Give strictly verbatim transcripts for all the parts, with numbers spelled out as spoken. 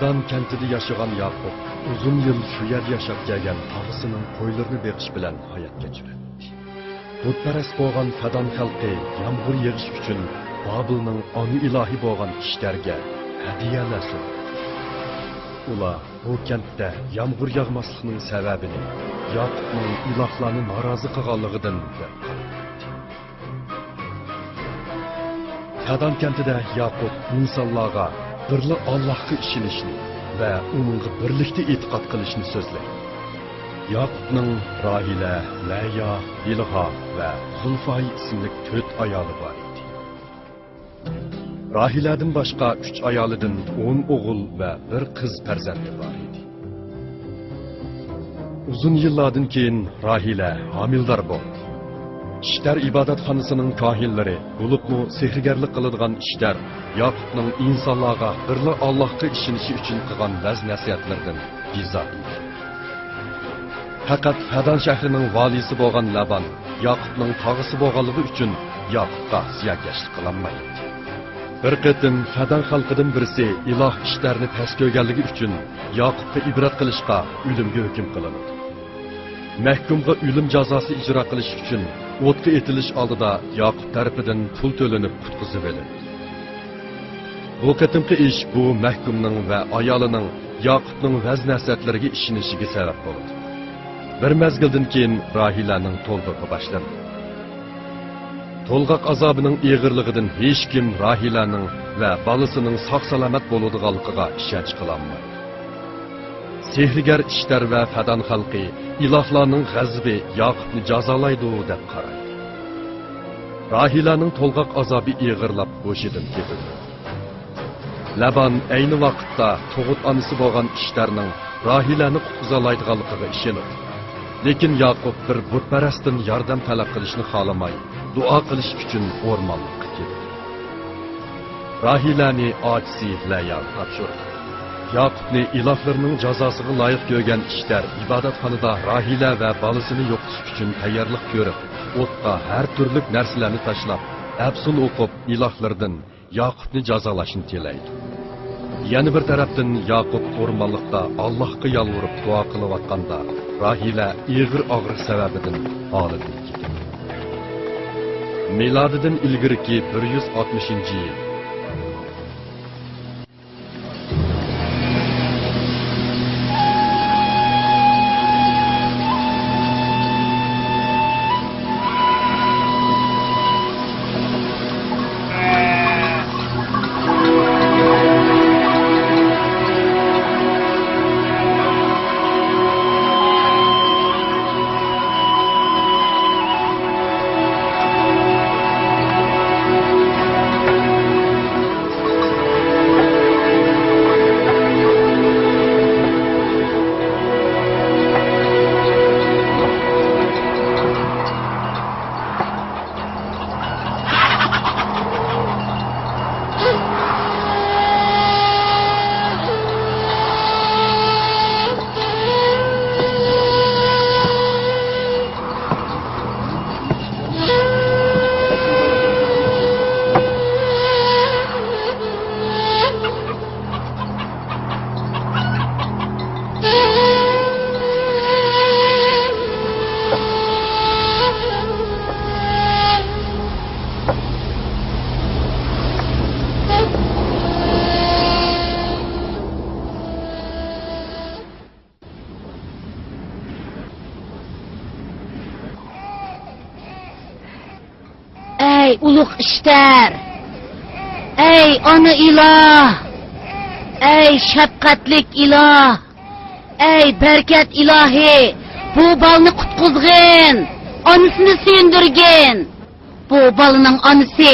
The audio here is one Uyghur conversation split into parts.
فەدان كەنتىدە ياشىغان ياقۇپ ئۇزۇن يىل شۇ يەردە ياشاپ كەلگەن تاغىسىنىڭ قويلىرىنى بېقىش بىلەن ھايات كەچۈرەتتى. بۇتپەرەس بولغان فەدان خەلقى يامغۇر يېغىش ئۈچۈن بابىلنىڭ ئانا ئىلاھى بولغان ئىشتەرگە ھەدىيەلەر سۇناتتى. ئۇلار بۇ كەنتتە يامغۇر ياغماسلىقنىڭ سەۋەبىنى ياقۇپنىڭ ئىلاھلارنى نارازى قىلغانلىقىدىن دەپ قارايتتى. فەدان كەنتىدە ياقۇپ ئىنسانلارغا بىرلا ئاللاھقا ئىشىنىشنى ۋە ئۇنىڭغا بىرلىكتە ئېتىقاد قىلىشنى سۆزلەيدۇ. ياقۇپنىڭ راھىلە، لەيا، بىلھا ۋە زۇلفاي ئىسىملىك تۆت ئايالى بار ئىدى. راھىلەدىن باشقا ئۈچ ئايالىدىن ئون ئوغۇل ۋە بىر قىز پەرزەنتى بار ئىدى. ئۇزۇن يىللاردىن كېيىن راھىلە ھامىلىدار بولدى. ئىشتەر ئىبادەتخانىسىنىڭ كاھىنلىرى، بولۇپمۇ سېھىرگەرلىك قىلىدىغان ئىشتەر ياقۇپنىڭ ئىنسانلارغا بىرلا ئاللاھقا ئىشىنىشى ئۈچۈن قىلغان ۋەز-نەسىھەتلىرىدىن بىزار ئىدى. پەقەت فەدان شەھىرىنىڭ ۋالىيسى بولغان لابان ياقۇپنىڭ تاغىسى بولغانلىقى ئۈچۈن ياقۇپقا زىيانكەشلىك قىلالمايتتى. بىر قېتىم فەدان خەلقىدىن بىرسى ئىلاھ ئىشتەرنى پەس كۆرگەنلىكى ئۈچۈن ياقۇپقا ئىبرەت قىلىشقا ئۆلۈمگە ھۆكۈم قىلىنىدۇ. مەھكۇمغا ئۆلۈم جازاسى ئىجرا قىلىش ئۈچۈن ئوتقا ئېتىلىش ئالدىدا ياقۇپ تەرىپىدىن پۇل تۆلىنىپ قۇتقۇزۇۋېلىندى. بۇ قېتىمقى ئىش بۇ مەھكۇمنىڭ ۋە ئايالىنىڭ ياقۇپنىڭ ۋەز-نەسىھەتلىرىگە ئىشىنىشىگە سەۋەب بولدى. بىر مەزگىلدىن كېيىن راھىلەنىڭ تولغىقى باشلاندى. تولغاق ئازابىنىڭ ئېغىرلىقىدىن ھېچكىم راھىلەنىڭ ۋە بالىسىنىڭ ساق-سالامەت بولىدىغانلىقىغا ئىشەنچ قىلالمايدۇ. سېھىرگەر ئىشتەر ۋە فەدان خەلقى ئىلاھلارنىڭ غەزىپى ياقۇپنى جازالايدۇ دەپ قارايدۇ. راھىلەنىڭ تولغاق ئازابى ئېغىرلاپ ھوشىدىن كېتىدۇ. لابان ئەينى ۋاقىتتا تۇغۇت ئانىسى بولغان ئىشتەرنىڭ راھىلەنى قۇتقۇزالايدىغانلىقىغا ئىشىنىدۇ. لېكىن ياقۇپ بىر بۇتپەرەستىن ياردەم تەلەپ قىلىشنى خالىماي، دۇئا قىلىش ئۈچۈن ئورمانلىققا كېتىدۇ. راھىلەنى ئاچىسى لەياغا تاپشۇرىدۇ. ياقۇپنى ئىلاھلىرىنىڭ جازاسىغا لايىق كۆرگەن ئىشتەر ئىبادەتخانىدا راھىلە ۋە بالىسىنى يوقىتىش ئۈچۈن تەييارلىق كۆرۈپ، ئوتقا ھەر تۈرلۈك نەرسىلەرنى تاشلاپ، ئەپسۇن ئوقۇپ، ئىلاھلىرىدىن ياقۇپنى جازالاشنى تىلەيدۇ. يەنە بىر تەرەپتىن، ياقۇپ ئورمانلىقتا ئاللاھقا يالۋۇرۇپ دۇئا قىلىۋاتقاندا، راھىلە ئېغىر ئاغرىق سەۋەبىدىن ھالىدىن كېتىدۇ. مىلادىدىن ئىلگىرىكى بىر يۈز ئاتمىشىنچى يىل. ئەي ئۇلۇغ ئىشتەر! ئەي ئانا ئىلاھ! ئەي شەپقەتلىك ئىلاھ! ئەي بەرىكەت ئىلاھى! بۇ بالىنى قۇتقۇزغىن! ئانىسىنى سۆيۈندۈرگىن! بۇ بالىنىڭ ئانىسى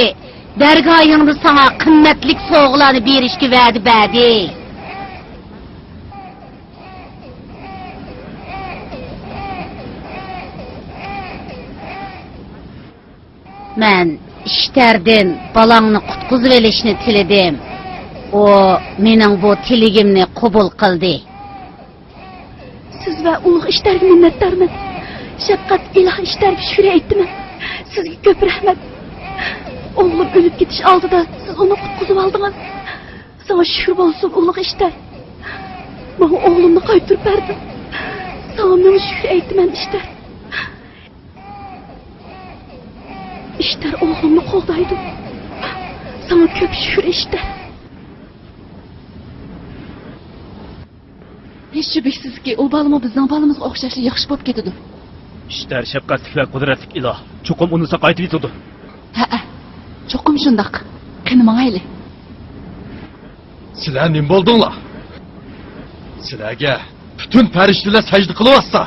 دەرگاھىڭدا ساڭا قىممەتلىك سوۋغىلارنى بېرىشكە ۋەدە بەردى. مەن ئىشتەردىن بالاڭنى قۇتقۇزۇۋېلىشنى تىلىدىم. ئۇ مېنىڭ بۇ تىلىكىمنى قوبۇل قىلدى. سىز ۋە ئۇلۇغ ئىشتەرگە مىننەتدارمەن. شەپقەت ئىلاھ ئىشتەرگە شۈكرى ئېيتىمەن. سىزگە كۆپ رەھمەت. ئوغلۇم ئۆلۈپ كېتىش ئالدىدا سىز ئۇنى قۇتقۇزۇۋالدىڭىز. ساڭا شۈكۈر بولسۇن، ئۇلۇغ ئىشتەر. ماڭا ئوغلۇمنى قايتۇرۇپ بەردىڭ. ساڭا مىڭ شۈكۈر ئېيتىمەن، ئىشتەر. ئىشتەر ئوغلۇمنى قوغدايدۇ. ساڭا كۆپ شۈكۈر، ئىشتەر. ھېچ شۈبھىسىزكى، ئۇ بالىمۇ بىزنىڭ بالىمىزغا ئوخشاشلا ياخشى بولۇپ كېتىدۇ. ئىشتەر شەپقەتلىك ۋە قۇدرەتلىك ئىلاھ، چوقۇم ئۇنى ساقايتىۋېتىدۇ. ھەئە، چوقۇم شۇنداق. قېنى، ماڭايلى. سىلەر نېمە بولدۇڭلار؟ سىلەرگە پۈتۈن پەرىشتىلەر سەجدە قىلىۋاتسا،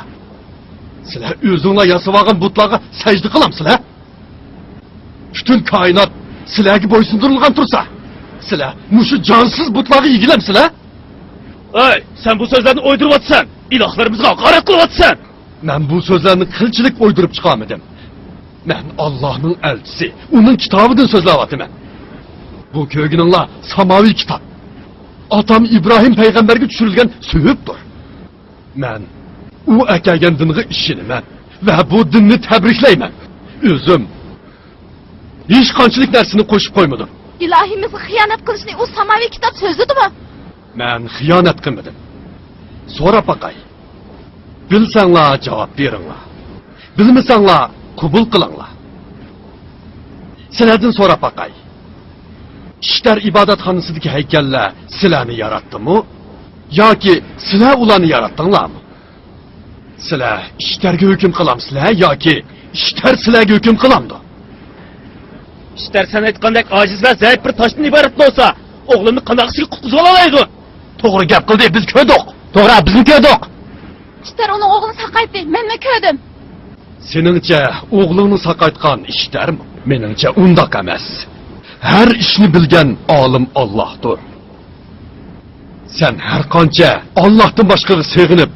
سىلەر ئۆزۈڭلار ياسىۋالغان بۇتلارغا سەجدە قىلامسىلەر؟ پۈتۈن كائىنات سىلەرگە بويسۇندۇرۇلغان تۇرسا، سىلەر مۇشۇ جانسىز بۇتلارغا ئېگىلەمسىلەر؟ ئەي، سەن بۇ سۆزلەرنى ئويدۇرۇۋاتىسەن، ئىلاھلىرىمىزغا ھاقارەت قىلىۋاتىسەن. مەن بۇ سۆزلەرنى قىلچىلىك ئويدۇرۇپ چىقارمىدىم. مەن ئاللاھنىڭ ئەلچىسى، ئۇنىڭ كىتابىدىن سۆزلەۋاتىمەن. بۇ كۆرگىنىڭلار ساماۋىي كىتاب. ئاتام ئىبراھىم پەيغەمبەرگە چۈشۈرۈلگەن سۆھۈپتۇر. مەن ئۇ ئەكەلگەن دىنغا ئىشىنىمەن ۋە بۇ دىننى تەبرىكلەيمەن. ئۆزۈم ھېچ قانچىلىك نەرسىنى قوشۇپ قويمىدىم. ئىلاھىمىزغا خىيانەت قىلىشنى ئۇ ساماۋىي كىتاب سۆزلىدىمۇ؟ مەن خىيانەت قىلمىدىم. سوراپ باقاي. بىلسەڭلار جاۋاب بېرىڭلار. بىلمىسەڭلار قوبۇل قىلىڭلار. سىلەردىن سوراپ باقاي. ئىشتەر ئىبادەتخانىسىدىكى ھەيكەللەر سىلەرنى ياراتتىمۇ؟ ياكى سىلەر ئۇلارنى ياراتتىڭلارمۇ؟ سىلەر ئىشتەرگە ھۆكۈم قىلامسىلەر ياكى ئىشتەر سىلەرگە ھۆكۈم قىلامدۇ؟ ئىشتەر سەن ئېيتقاندەك ئاجىز ۋە زەئىپ بىر تاشتىن ئىبارەت بولسا، ئوغلۇمنى قانداق ئىشىككە قۇتقۇزۇۋالالايدۇ؟ توغرا گەپ قىلدى، بىز كۆردۇق. توغرا، بىزمۇ كۆردۇق. ئىشتەر ئۇنىڭ ئوغلىنى ساقايتتى، مەنمۇ كۆردۈم. سېنىڭچە ئوغلۇڭنى ساقايتقان ئىشتەرمۇ؟ مېنىڭچە ئۇنداق ئەمەس. ھەر ئىشنى بىلگەن ئالىم ئاللاھتۇر. سەن ھەرقانچە ئاللاھتىن باشقىغا سېغىنىپ،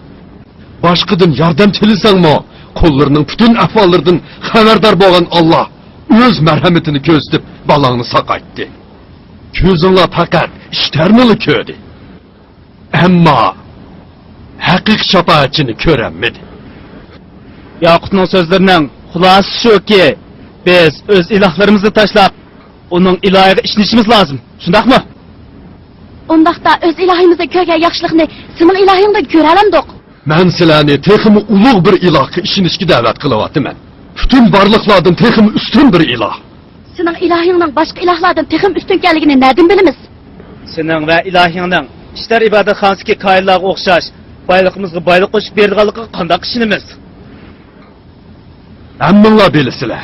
باشقىدىن ياردەم تىلىسەڭمۇ، قۇللىرىنىڭ پۈتۈن ئەھۋاللىرىدىن خەۋەردار بولغان ئاللاھ ئۆز مەرھەمىتىنى كۆرسىتىپ، بالاڭنى ساقايتتى. كۆزۈڭلار پەقەت ئىشتەرنىلا كۆردى. ئەمما ھەقىقىي شاپائەتچىنى كۆرەلمىدى. ياقۇپنىڭ سۆزلىرىنىڭ خۇلاسىسى شۇكى، بىز ئۆز ئىلاھلىرىمىزنى تاشلاپ، ئۇنىڭ ئىلاھىغا ئىشىنىشىمىز لازىم. شۇنداقمۇ؟ ئۇنداقتا ئۆز ئىلاھىمىزدا كۆرگەن ياخشىلىقنى سېنىڭ ئىلاھىڭدا كۆرەلەمدۇق؟ مەن سىلەرنى تېخىمۇ ئۇلۇغ بىر ئىلاھقا ئىشىنىشكە دەۋەت قىلىۋاتىمەن. پۈتۈن بارلىقلاردىن تېخىمۇ ئۈستۈن بىر ئىلاھ. سېنىڭ ئىلاھىڭنىڭ باشقا ئىلاھلاردىن تېخىمۇ ئۈستۈنكەنلىكىنى نەدىن بىلىمىز؟ سېنىڭ ۋە ئىلاھىڭنىڭ ئىشتەر ئىبادەتخانىسىدىكى كاھىنلارغا ئوخشاش بايلىقىمىزغا بايلىق قوشۇپ بېرىدىغانلىقىغا قانداق ئىشىنىمىز؟ ھەممىڭلار بىلىسىلەر،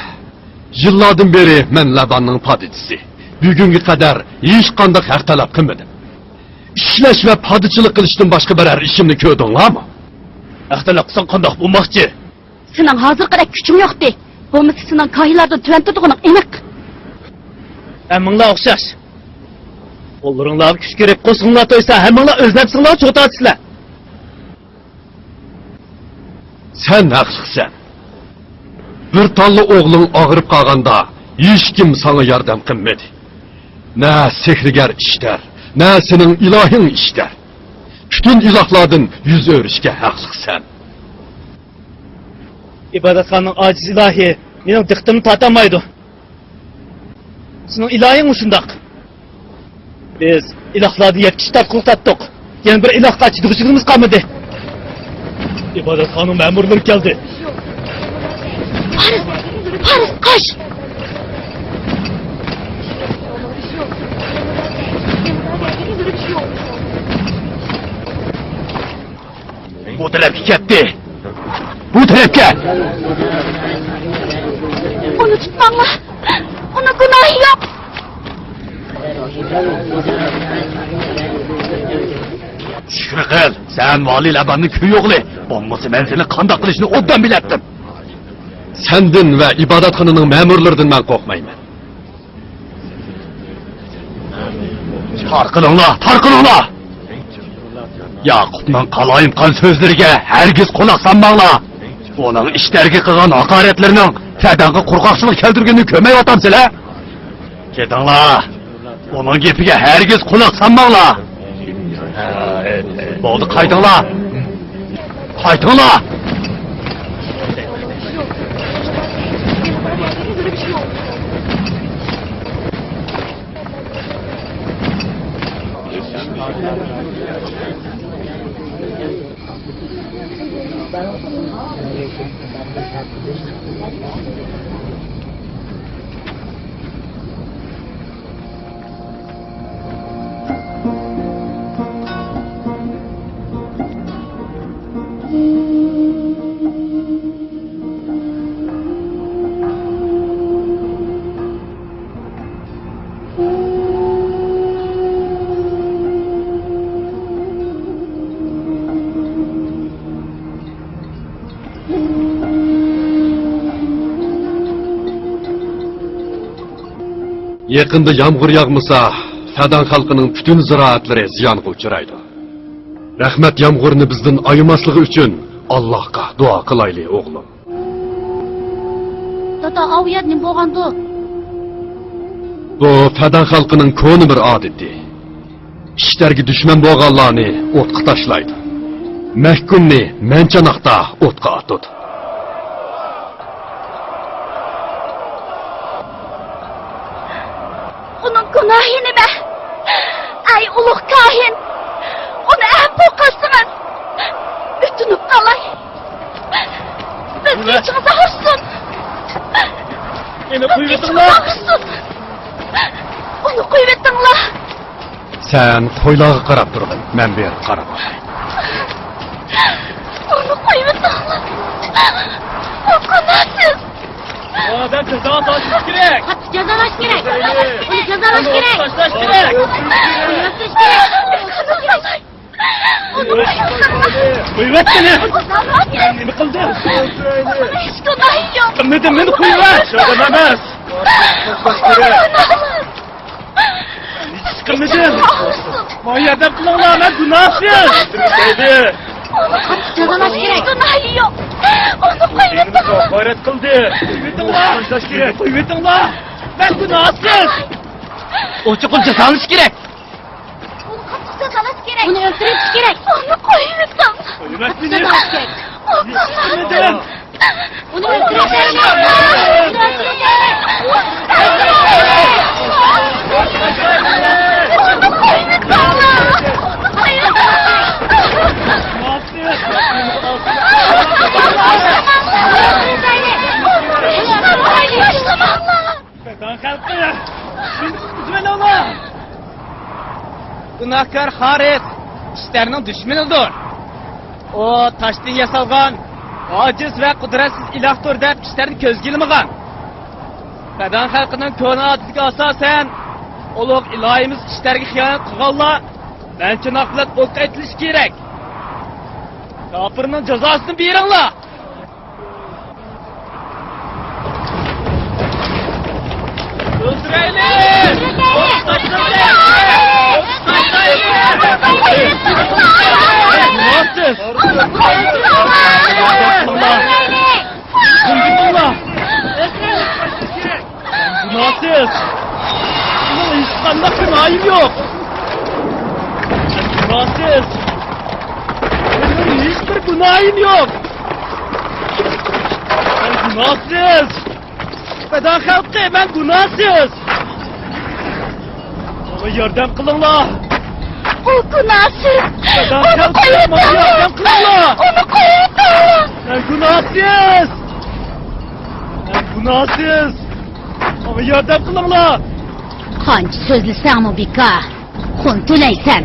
يىللاردىن بېرى مەن لەباننىڭ پادىچىسى. بۈگۈنگە قەدەر ھېچقانداق ھەق تەلەپ قىلمىدىم. ئىشلەش ۋە پادىچىلىق قىلىشتىن باشقا بىرەر ئىشىمنى كۆردۈڭلارمۇ؟ ھەق تەلەپ قىلساڭ قانداق بولماقچى؟ سېنىڭ ھازىرقىدەك كۈچۈڭ يوقتى. بولمىسا سېنىڭ كاھىنلاردىن تۆۋەن تۇرىدىغىنىڭ ئېنىق. ھەممىڭلار ئوخشاش. قوللىرىڭلارغا كۈچ كىرىپ، قورسىقىڭلار تويسا، ھەممىڭلار ئۆز نەپسىڭلارغا چوغ تارتىسىلەر. سەن ھەقلىقسەن. بىر تاللا ئوغلۇڭ ئاغرىپ قالغاندا، ھېچكىم ساڭا ياردەم قىلمىدى. نە سېھىرگەر ئىشتەر، نە سېنىڭ ئىلاھىڭ ئىشتەر. پۈتۈن ئىلاھلاردىن يۈز ئۆرۈشكە ھەقلىقسەن. ئىبادەتخانىنىڭ ئاجىز ئىلاھى مېنىڭ دىققىتىمنى تارتالمايدۇ. سېنىڭ ئىلاھىڭمۇ شۇنداق. بىز ئىلاھلاردىن يەتكۈچە تارتقۇلۇق تارتتۇق. يەنە بىر ئىلاھقا چىدىغۇچىلىقىمىز قالمىدى. ئىبادەتخانىنىڭ مەمۇرلىرى كەلدى. پارس! پارس، قاچ! بۇ تەرەپكە كەتتى. بۇ تەرەپكە. ئۇنى تۇتماڭلار. ئۇنىڭ گۇناھى يوق. شۈكرى قىل، سەن ۋالىي لەباننىڭ كۈيئوغلى. بولمىسا مەن سېنى قانداق قىلىشنى ئوبدان بىلەتتىم. سەندىن ۋە ئىبادەتخانىنىڭ مەمۇرلىرىدىن مەن قورقمايمەن. تارقىلىڭلار، تارقىلىڭلار! ياقۇپنىڭ قالايمىقان سۆزلىرىگە ھەرگىز قۇلاق سالماڭلار. ئۇنىڭ ئىشتەرگە قىلغان ھاقارەتلىرىنىڭ سەدەڭگە قۇرغاقچىلىق كەلتۈرگىنىنى كۆرمەيۋاتامسىلەر؟ كېتىڭلار! ئۇنىڭ گېپىگە ھەرگىز قۇلاق سالماڭلار! بولدى، قايتىڭلار! قايتىڭلار! يېقىندا يامغۇر ياغمىسا، فەدان خەلقىنىڭ پۈتۈن زىرائەتلىرى زىيانغا ئۇچرايدۇ. رەھمەت يامغۇرنى بىزدىن ئايىماسلىقى ئۈچۈن ئاللاھقا دۇئا قىلايلى، ئوغلۇم. دادا، ئاۋۇ يەردە نېمە بولغاندۇ؟ بۇ فەدان خەلقىنىڭ كونا بىر ئادىتى. ئىشتەرگە دۈشمەن بولغانلارنى ئوتقا تاشلايدۇ. مەھكۇمنى مەنچاناقتا ئوتقا ئاتىدۇ. ئۇنىڭ گۇناھى نېمە؟ ئەي ئۇلۇغ كاھىن، ئۇنى ئەپۇ قىلسىڭىز، ئۆتۈنۈپ قالاي. بىزگە ئىچىڭىز ئاغرىسۇن. ئۇنى قويۇۋېتىڭلار. ئۇنى قويۇۋېتىڭلار. سەن قويلارغا قاراپ تۇرغىن، مەن بۇ يەرگە قاراپ باقاي. ئۇنى قويۇۋېتىڭلار. ئۇ گۇناھسىز. ئۇ ئادەم جازالىنىشى كېرەك. قاتتىق جازالاش كېرەك. ئۇنى جازالاش كېرەك. تاشلاش كېرەك. ئۇنى ئۆلتۈرۈش كېرەك. قويۇۋەت مېنى. مەن نېمە قىلدىم؟ ئۇنىڭ ھېچ گۇناھى يوق. قىلمىدىم، مېنى قويۇۋەت. ئۇ ئادەم ئەمەس. ئۇنىڭ گۇناھى. مەن ھېچ قىلمىدىم. ماڭا ياردەم قىلىڭلار، مەن گۇناھسىز. ئۇنى قاتتىق جازالاش كېرەك. گۇناھى يوق. ئۇنى قويۇۋېتىڭلار. غەيرەت قىلدى. قويۇۋېتىڭلار. قويۇۋېتىڭلار. مەن گۇناھسىز. ئۇ چوقۇم جازالىنىشى كېرەك. ئۇنى قاتتىق جازالاش كېرەك. ئۇنى ئۆلتۈرۈش كېرەك. ئۇنى قويۇۋېتىڭ. قويۇۋەت مېنى. جازالاش كېرەك. ئۇنى ئۆلتۈرۈش كېرەك. فەدان خەلقى، مېنى قۇتقۇزۇۋېلىڭلار! گۇناھكار خارىس ئىشتەرنىڭ دۈشمىنىدۇر. ئۇ تاشتىن ياسالغان ئاجىز ۋە قۇدرەتسىز ئىلاھتۇر دەپ ئىشتەرنى كۆزگە ئىلمىغان. فەدان خەلقىنىڭ كونا ئادىتىگە ئاساسەن، ئۇلۇغ ئىلاھىمىز ئىشتەرگە خىيانەت قىلغانلار مەنچىناق بىلەن ئوتقا ئېتىلىشى كېرەك. كاپىرنىڭ جازاسىنى بېرىڭلار! گۇناھسىز! مېنىڭ ھېچقانداق گۇناھىم يوق! گۇناھسىز! مېنىڭ ھېچبىر گۇناھىم يوق! مەن گۇناھسىز! فەدان خەلقى، مەن گۇناھسىز! ماڭا ياردەم قىلىڭلار! ئۇ گۇناھسىز! فەدان خەلقى، ماڭا ياردەم قىلىڭلار! ئۇنى قويۇۋېتىڭلار! مەن گۇناھسىز! مەن گۇناھسىز! ماڭا ياردەم قىلىڭلار! قانچە سۆزلىسەڭمۇ بىكار. قۇن تۆلەيسەن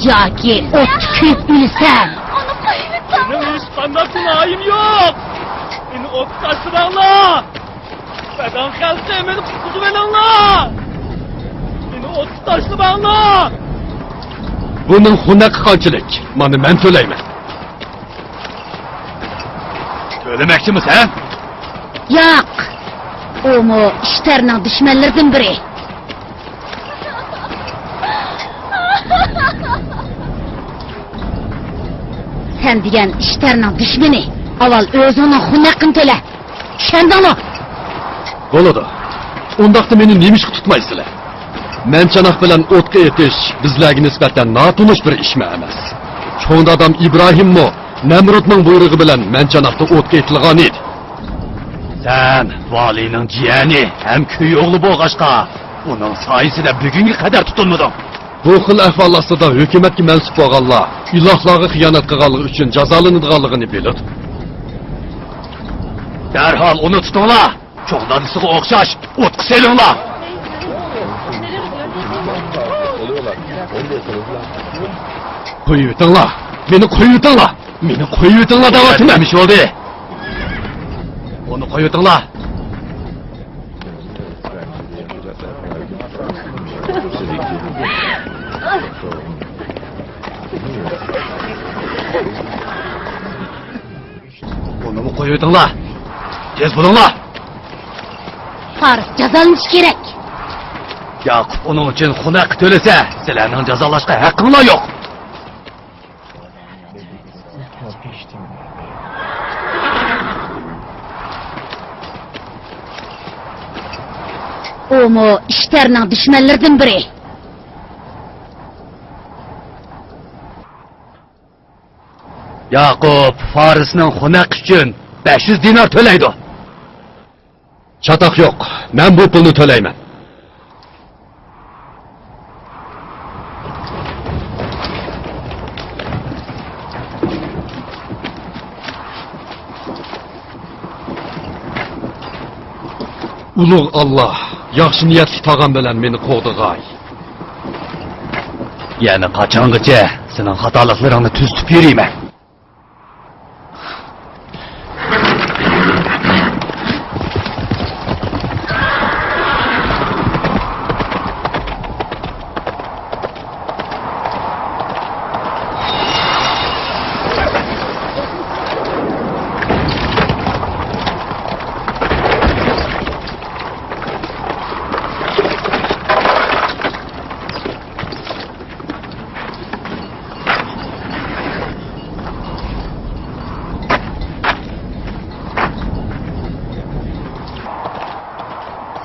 ياكى ئوتتا كۆيۈپ ئۆلىسەن. ئۇنى قويۇۋېتىڭ. مېنىڭ ھېچقانداق گۇناھىم يوق. مېنى ئوتقا تاشلىماڭلار. فەدان خەلقى، مېنى قۇتقۇزۇۋېلىڭلار. مېنى ئوتقا تاشلىماڭلار. بۇنىڭ خۇن ھەققى قانچىلىك؟ مانا مەن تۆلەيمەن. تۆلىمەكچىمۇ سەن؟ ياق. ئۇمۇ ئىشتەرنىڭ دۈشمەنلىرىدىن بىرى. سەن دېگەن ئىشتەرنىڭ دۈشمىنى. ئاۋۋال ئۆزۈڭنىڭ خۇن ھەققىنى تۆلە. چۈشەندىڭمۇ؟ بولىدۇ. ئۇنداقتا مېنى نېمىشقا تۇتمايسىلەر؟ مەنچاناق بىلەن ئوتقا ئېتىش بىزلەرگە نىسبەتەن ناتونۇش بىر ئىشمۇ ئەمەس. چوڭ دادام ئىبراھىممۇ نەمرۇتنىڭ بۇيرۇقى بىلەن مەنچاناقتا ئوتقا ئېتىلغان ئىدى. سەن ۋالىينىڭ جىيەنى ھەم كۈيئوغلى بولغاچقا، ئۇنىڭ سايىسىدە بۈگۈنگە قەدەر تۇتۇلمىدىڭ. بۇ خىل ئەھۋال ئاستىدا ھۆكۈمەتكە مەنسۇپ بولغانلار ئىلاھلارغا خىيانەت قىلغانلىقى ئۈچۈن جازالىنىدىغانلىقىنى بىلىدۇ. دەرھال ئۇنى تۇتۇڭلار! چوڭ دادىسىغا ئوخشاش ئوتقا سېلىڭلار! قويۇۋېتىڭلار! مېنى قويۇۋېتىڭلار! مېنى قويۇۋېتىڭلار دەۋاتىمەن! نېمە ئىش بولدى؟ ئۇنى قويۇۋېتىڭلار! ئۇنىمۇ قويۇۋېتىڭلار! تېز بولۇڭلار! فارس جازالىنىشى كېرەك! ياقۇپ ئۇنىڭ ئۈچۈن خۇن ھەققى تۆلىسە، سىلەرنىڭ جازالاشقا ھەققىڭلار يوق! ئۇمۇ ئىشتەرنىڭ دۈشمەنلىرىدىن بىرى. ياقۇپ فارسنىڭ خۇن ھەققى ئۈچۈن بەش يۈز دىنار تۆلەيدۇ. چاتاق يوق، مەن بۇ پۇلنى تۆلەيمەن. ئۇلۇغ ئاللاھ، ياخشى نىيەتلىك تاغام بىلەن مېنى قوغدىغاي. يەنە قاچانغىچە سېنىڭ خاتالىقلىرىڭنى تۈزىتىپ يۈرىمەن؟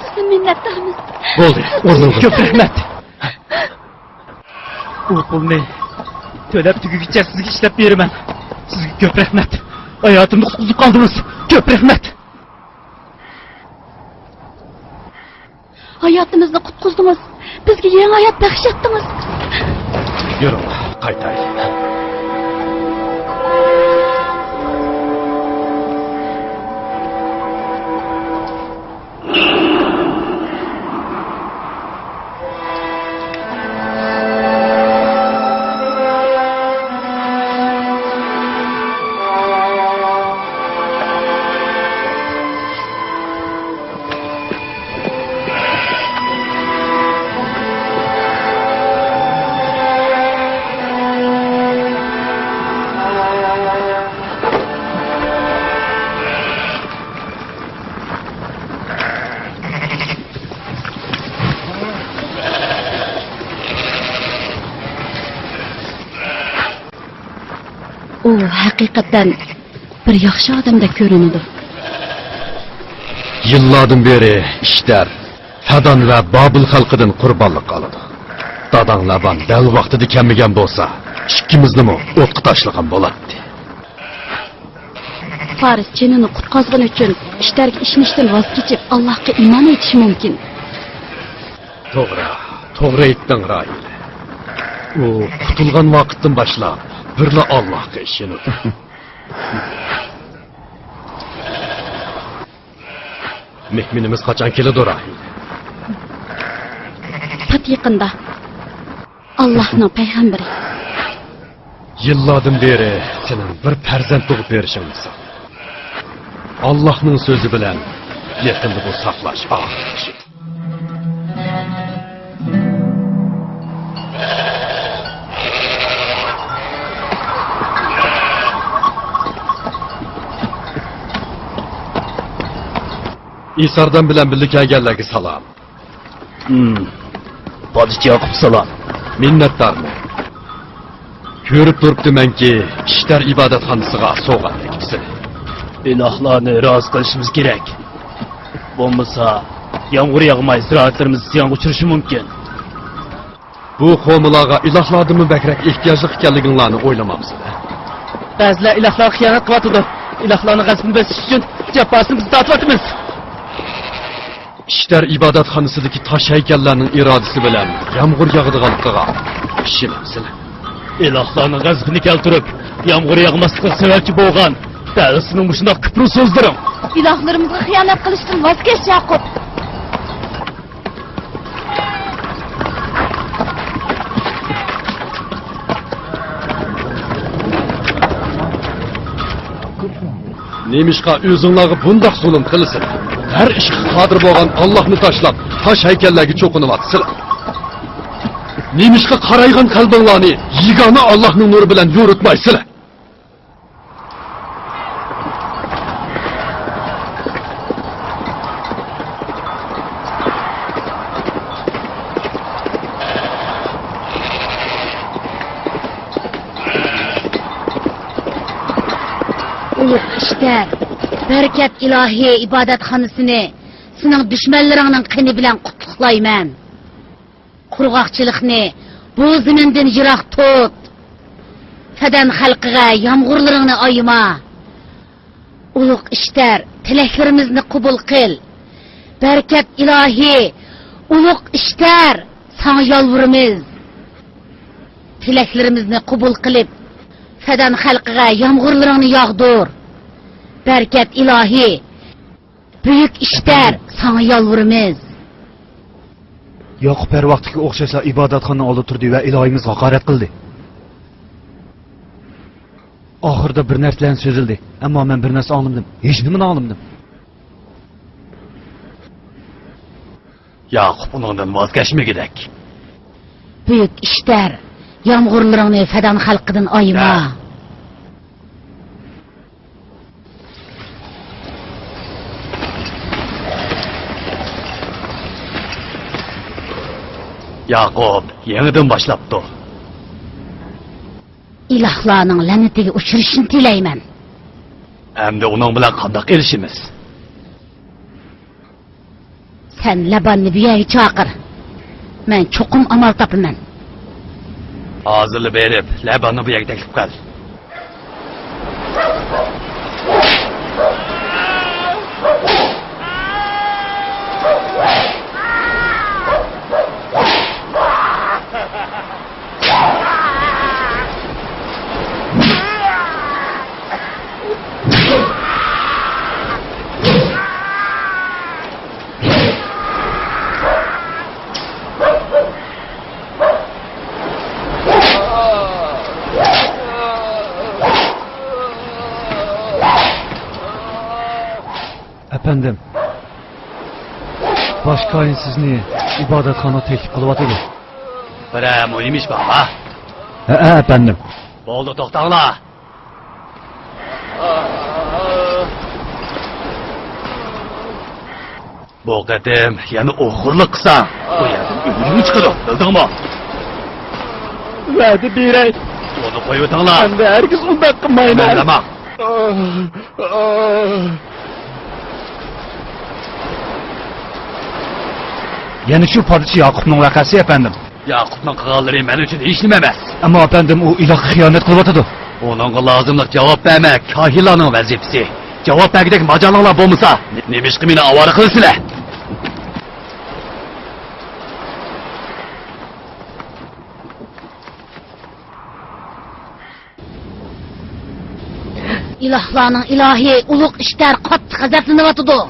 سىزدىن مىننەتدارمىز. بولدى، ئورنۇڭغا. كۆپ رەھمەت. ئۇ پۇلنى تۆلەپ تۈگىگىچە سىزگە ئىشلەپ بېرىمەن. سىزگە كۆپ رەھمەت. ھاياتىمنى قۇتقۇزۇپ قالدىڭىز. كۆپ رەھمەت. ھاياتىمىزنى قۇتقۇزدىڭىز. بىزگە يېڭى ھايات بەخش ئەتتىڭىز. يۈرۈڭ، قايتايلى. ئۇ ھەقىقەتەن بىر ياخشى ئادەمدەك كۆرۈنىدۇ. يىللاردىن بېرى ئىشتەر فەدان ۋە بابىل خەلقىدىن قۇربانلىق ئالىدۇ. داداڭ لابان دەل ۋاقتىدا كەلمىگەن بولسا، ئىككىمىزنىمۇ ئوتقا تاشلىغان بولاتتى. فارس جېنىنى قۇتقازغىنى ئۈچۈن ئىشتەرگە ئىشىنىشتىن ۋاز كېچىپ، ئاللاھقا ئىمان ئېيتىشى مۇمكىن. توغرا، توغرا ئېيتتىڭ، راھىلە. ئۇ قۇتۇلغان ۋاقىتتىن باشلاپ بىرلا ئاللاھقا ئىشىنىدۇ. مېھمىنىمىز قاچان كېلىدۇ، راھىلە؟ پات يېقىندا. ئاللاھنىڭ پەيغەمبىرى. يىللاردىن بېرى سېنىڭ بىر پەرزەنت تۇغۇپ بېرىشىڭنى ساقلا. ئاللاھنىڭ سۆزى بىلەن يېقىندا بۇ ساقلاش ئاخىرلىشىدۇ. ئىساردان بىلەن بىللە كەلگەنلەرگە سالام. ھىم. پادىچى ياقۇپ سالام. مىننەتدارمەن. كۆرۈپ تۇرۇپتىمەنكى، ئىشتەر ئىبادەتخانىسىغا سوۋغات ئەكىپسىلە. ئىلاھلارنى رازى قىلىشىمىز كېرەك. بولمىسا، يامغۇر ياغماي، زىرائەتلىرىمىز زىيانغا ئۇچرىشى مۇمكىن. بۇ خورمىلارغا ئىلاھلاردىنمۇ بەكرەك ئېھتىياجلىق ئىكەنلىكىڭلارنى ئويلىمامسىلەر؟ بەزىلەر ئىلاھلارغا خىيانەت قىلىۋاتىدۇ. ئىلاھلارنىڭ غەزىپىنى بېسىش ئۈچۈن جاپاسىنى بىز تارتىۋاتىمىز. ئىشتەر ئىبادەتخانىسىدىكى تاش ھەيكەللەرنىڭ ئىرادىسى بىلەن يامغۇر ياغىدىغانلىقىغا ئىشىنىمسىلەر؟ ئىلاھلارنىڭ غەزىپىنى كەلتۈرۈپ، يامغۇر ياغماسلىقىغا سەۋەبچى بولغان دەل سېنىڭ مۇشۇنداق كۇپۇر سۆزلىرىڭ. ئىلاھلىرىمىزغا خىيانەت قىلىشتىن ۋاز كەچ، ياقۇپ. نېمىشقا ئۆزۈڭلارغا بۇنداق زۇلۇم قىلىسىلەر؟ ھەر ئىشقا قادىر بولغان ئاللاھنى تاشلاپ، تاش ھەيكەللەرگە چوقۇنۇۋاتىسىلەر. نېمىشقا قارايغان قەلبىڭلارنى يېگانە ئاللاھنىڭ نۇرى بىلەن يورۇتمايسىلەر؟ ئۇلۇغ ئىشتەر، بەرىكەت ئىلاھى ئىبادەتخانىسىنى سېنىڭ دۈشمەنلىرىڭنىڭ قېنى بىلەن قۇتلۇقلايمەن. قۇرغاقچىلىقنى بۇ زېمىندىن يىراق تۇت. فەدەن خەلقىگە يامغۇرلىرىڭنى ئايىما. ئۇلۇغ ئىشتەر، تىلەكلىرىمىزنى قوبۇل قىل. بەرىكەت ئىلاھى، ئۇلۇغ ئىشتەر، ساڭا يالۋۇرىمىز. تىلەكلىرىمىزنى قوبۇل قىلىپ، فەدەن خەلقىگە يامغۇرلىرىڭنى ياغدۇر. بەرىكەت ئىلاھى، بۈيۈك ئىشتەر، ساڭا يالۋۇرىمىز. ياقۇپ ھەر ۋاقىتتىكىگە ئوخشاشلا ئىبادەتخانىنىڭ ئالدىدا تۇردى ۋە ئىلاھىمىزغا ھاقارەت قىلدى. ئاخىرىدا بىر نەرسىلەرنى سۆزلىدى، ئەمما مەن بىر نەرسە ئاڭلىمىدىم، ھېچنېمىنى ئاڭلىمىدىم. ياقۇپ ئۇنىڭدىن ۋاز كەچمىگۈدەك. بۈيۈك ئىشتەر، يامغۇرلىرىڭنى فەدان خەلقىدىن ئايىما. ھە. ياقۇپ يېڭىدىن باشلاپتۇ. ئىلاھلارنىڭ لەنىتىگە ئۇچرىشىشنى تىلەيمەن. ئەمدى ئۇنىڭ بىلەن قانداق ئېلىشىمىز؟ سەن لاباننى بۇ يەرگە چاقىر. مەن چوقۇم ئامال تاپىمەن. ھازىرلا بېرىپ، لاباننى بۇ يەرگە تەكلىپ قىل. ئەپەندىم، باش كاھىن سىزنى ئىبادەتخانىغا تەكلىپ قىلىۋاتىدۇ. بىرەر مۇھىم ئىش بارمۇ؟ ھەئە، ئەپەندىم. بولدى، توختاڭلار. بۇ قېتىم يەنە ئوغرىلىق قىلساڭ، بۇ يەردىن ئۆلۈمۈڭ چىقىدۇ، بىلدىڭمۇ؟ ۋەدە بېرەي. ئۇنى قويۇۋېتىڭلار. ئەمدى ھەرگىز ئۇنداق قىلمايمەن. مەن دەمەڭ. يەنە شۇ پادىچى ياقۇپنىڭ ۋەقەسى، ئەپەندىم. ياقۇپنىڭ قىلغانلىرى مەن ئۈچۈن ھېچنېمە ئەمەس. ئەمما، ئەپەندىم، ئۇ ئىلاھقا خىيانەت قىلىۋاتىدۇ. ئۇنىڭغا لازىملىق جاۋاب بەرمەك كاھىنلارنىڭ ۋەزىپىسى. جاۋاب بەرگۈدەك ماجالىڭلار بولمىسا، نېمىشقا مېنى ئاۋارە قىلىسىلەر؟ ئىلاھلارنىڭ ئىلاھى ئۇلۇغ ئىشتەر قاتتىق غەزەپلىنىۋاتىدۇ.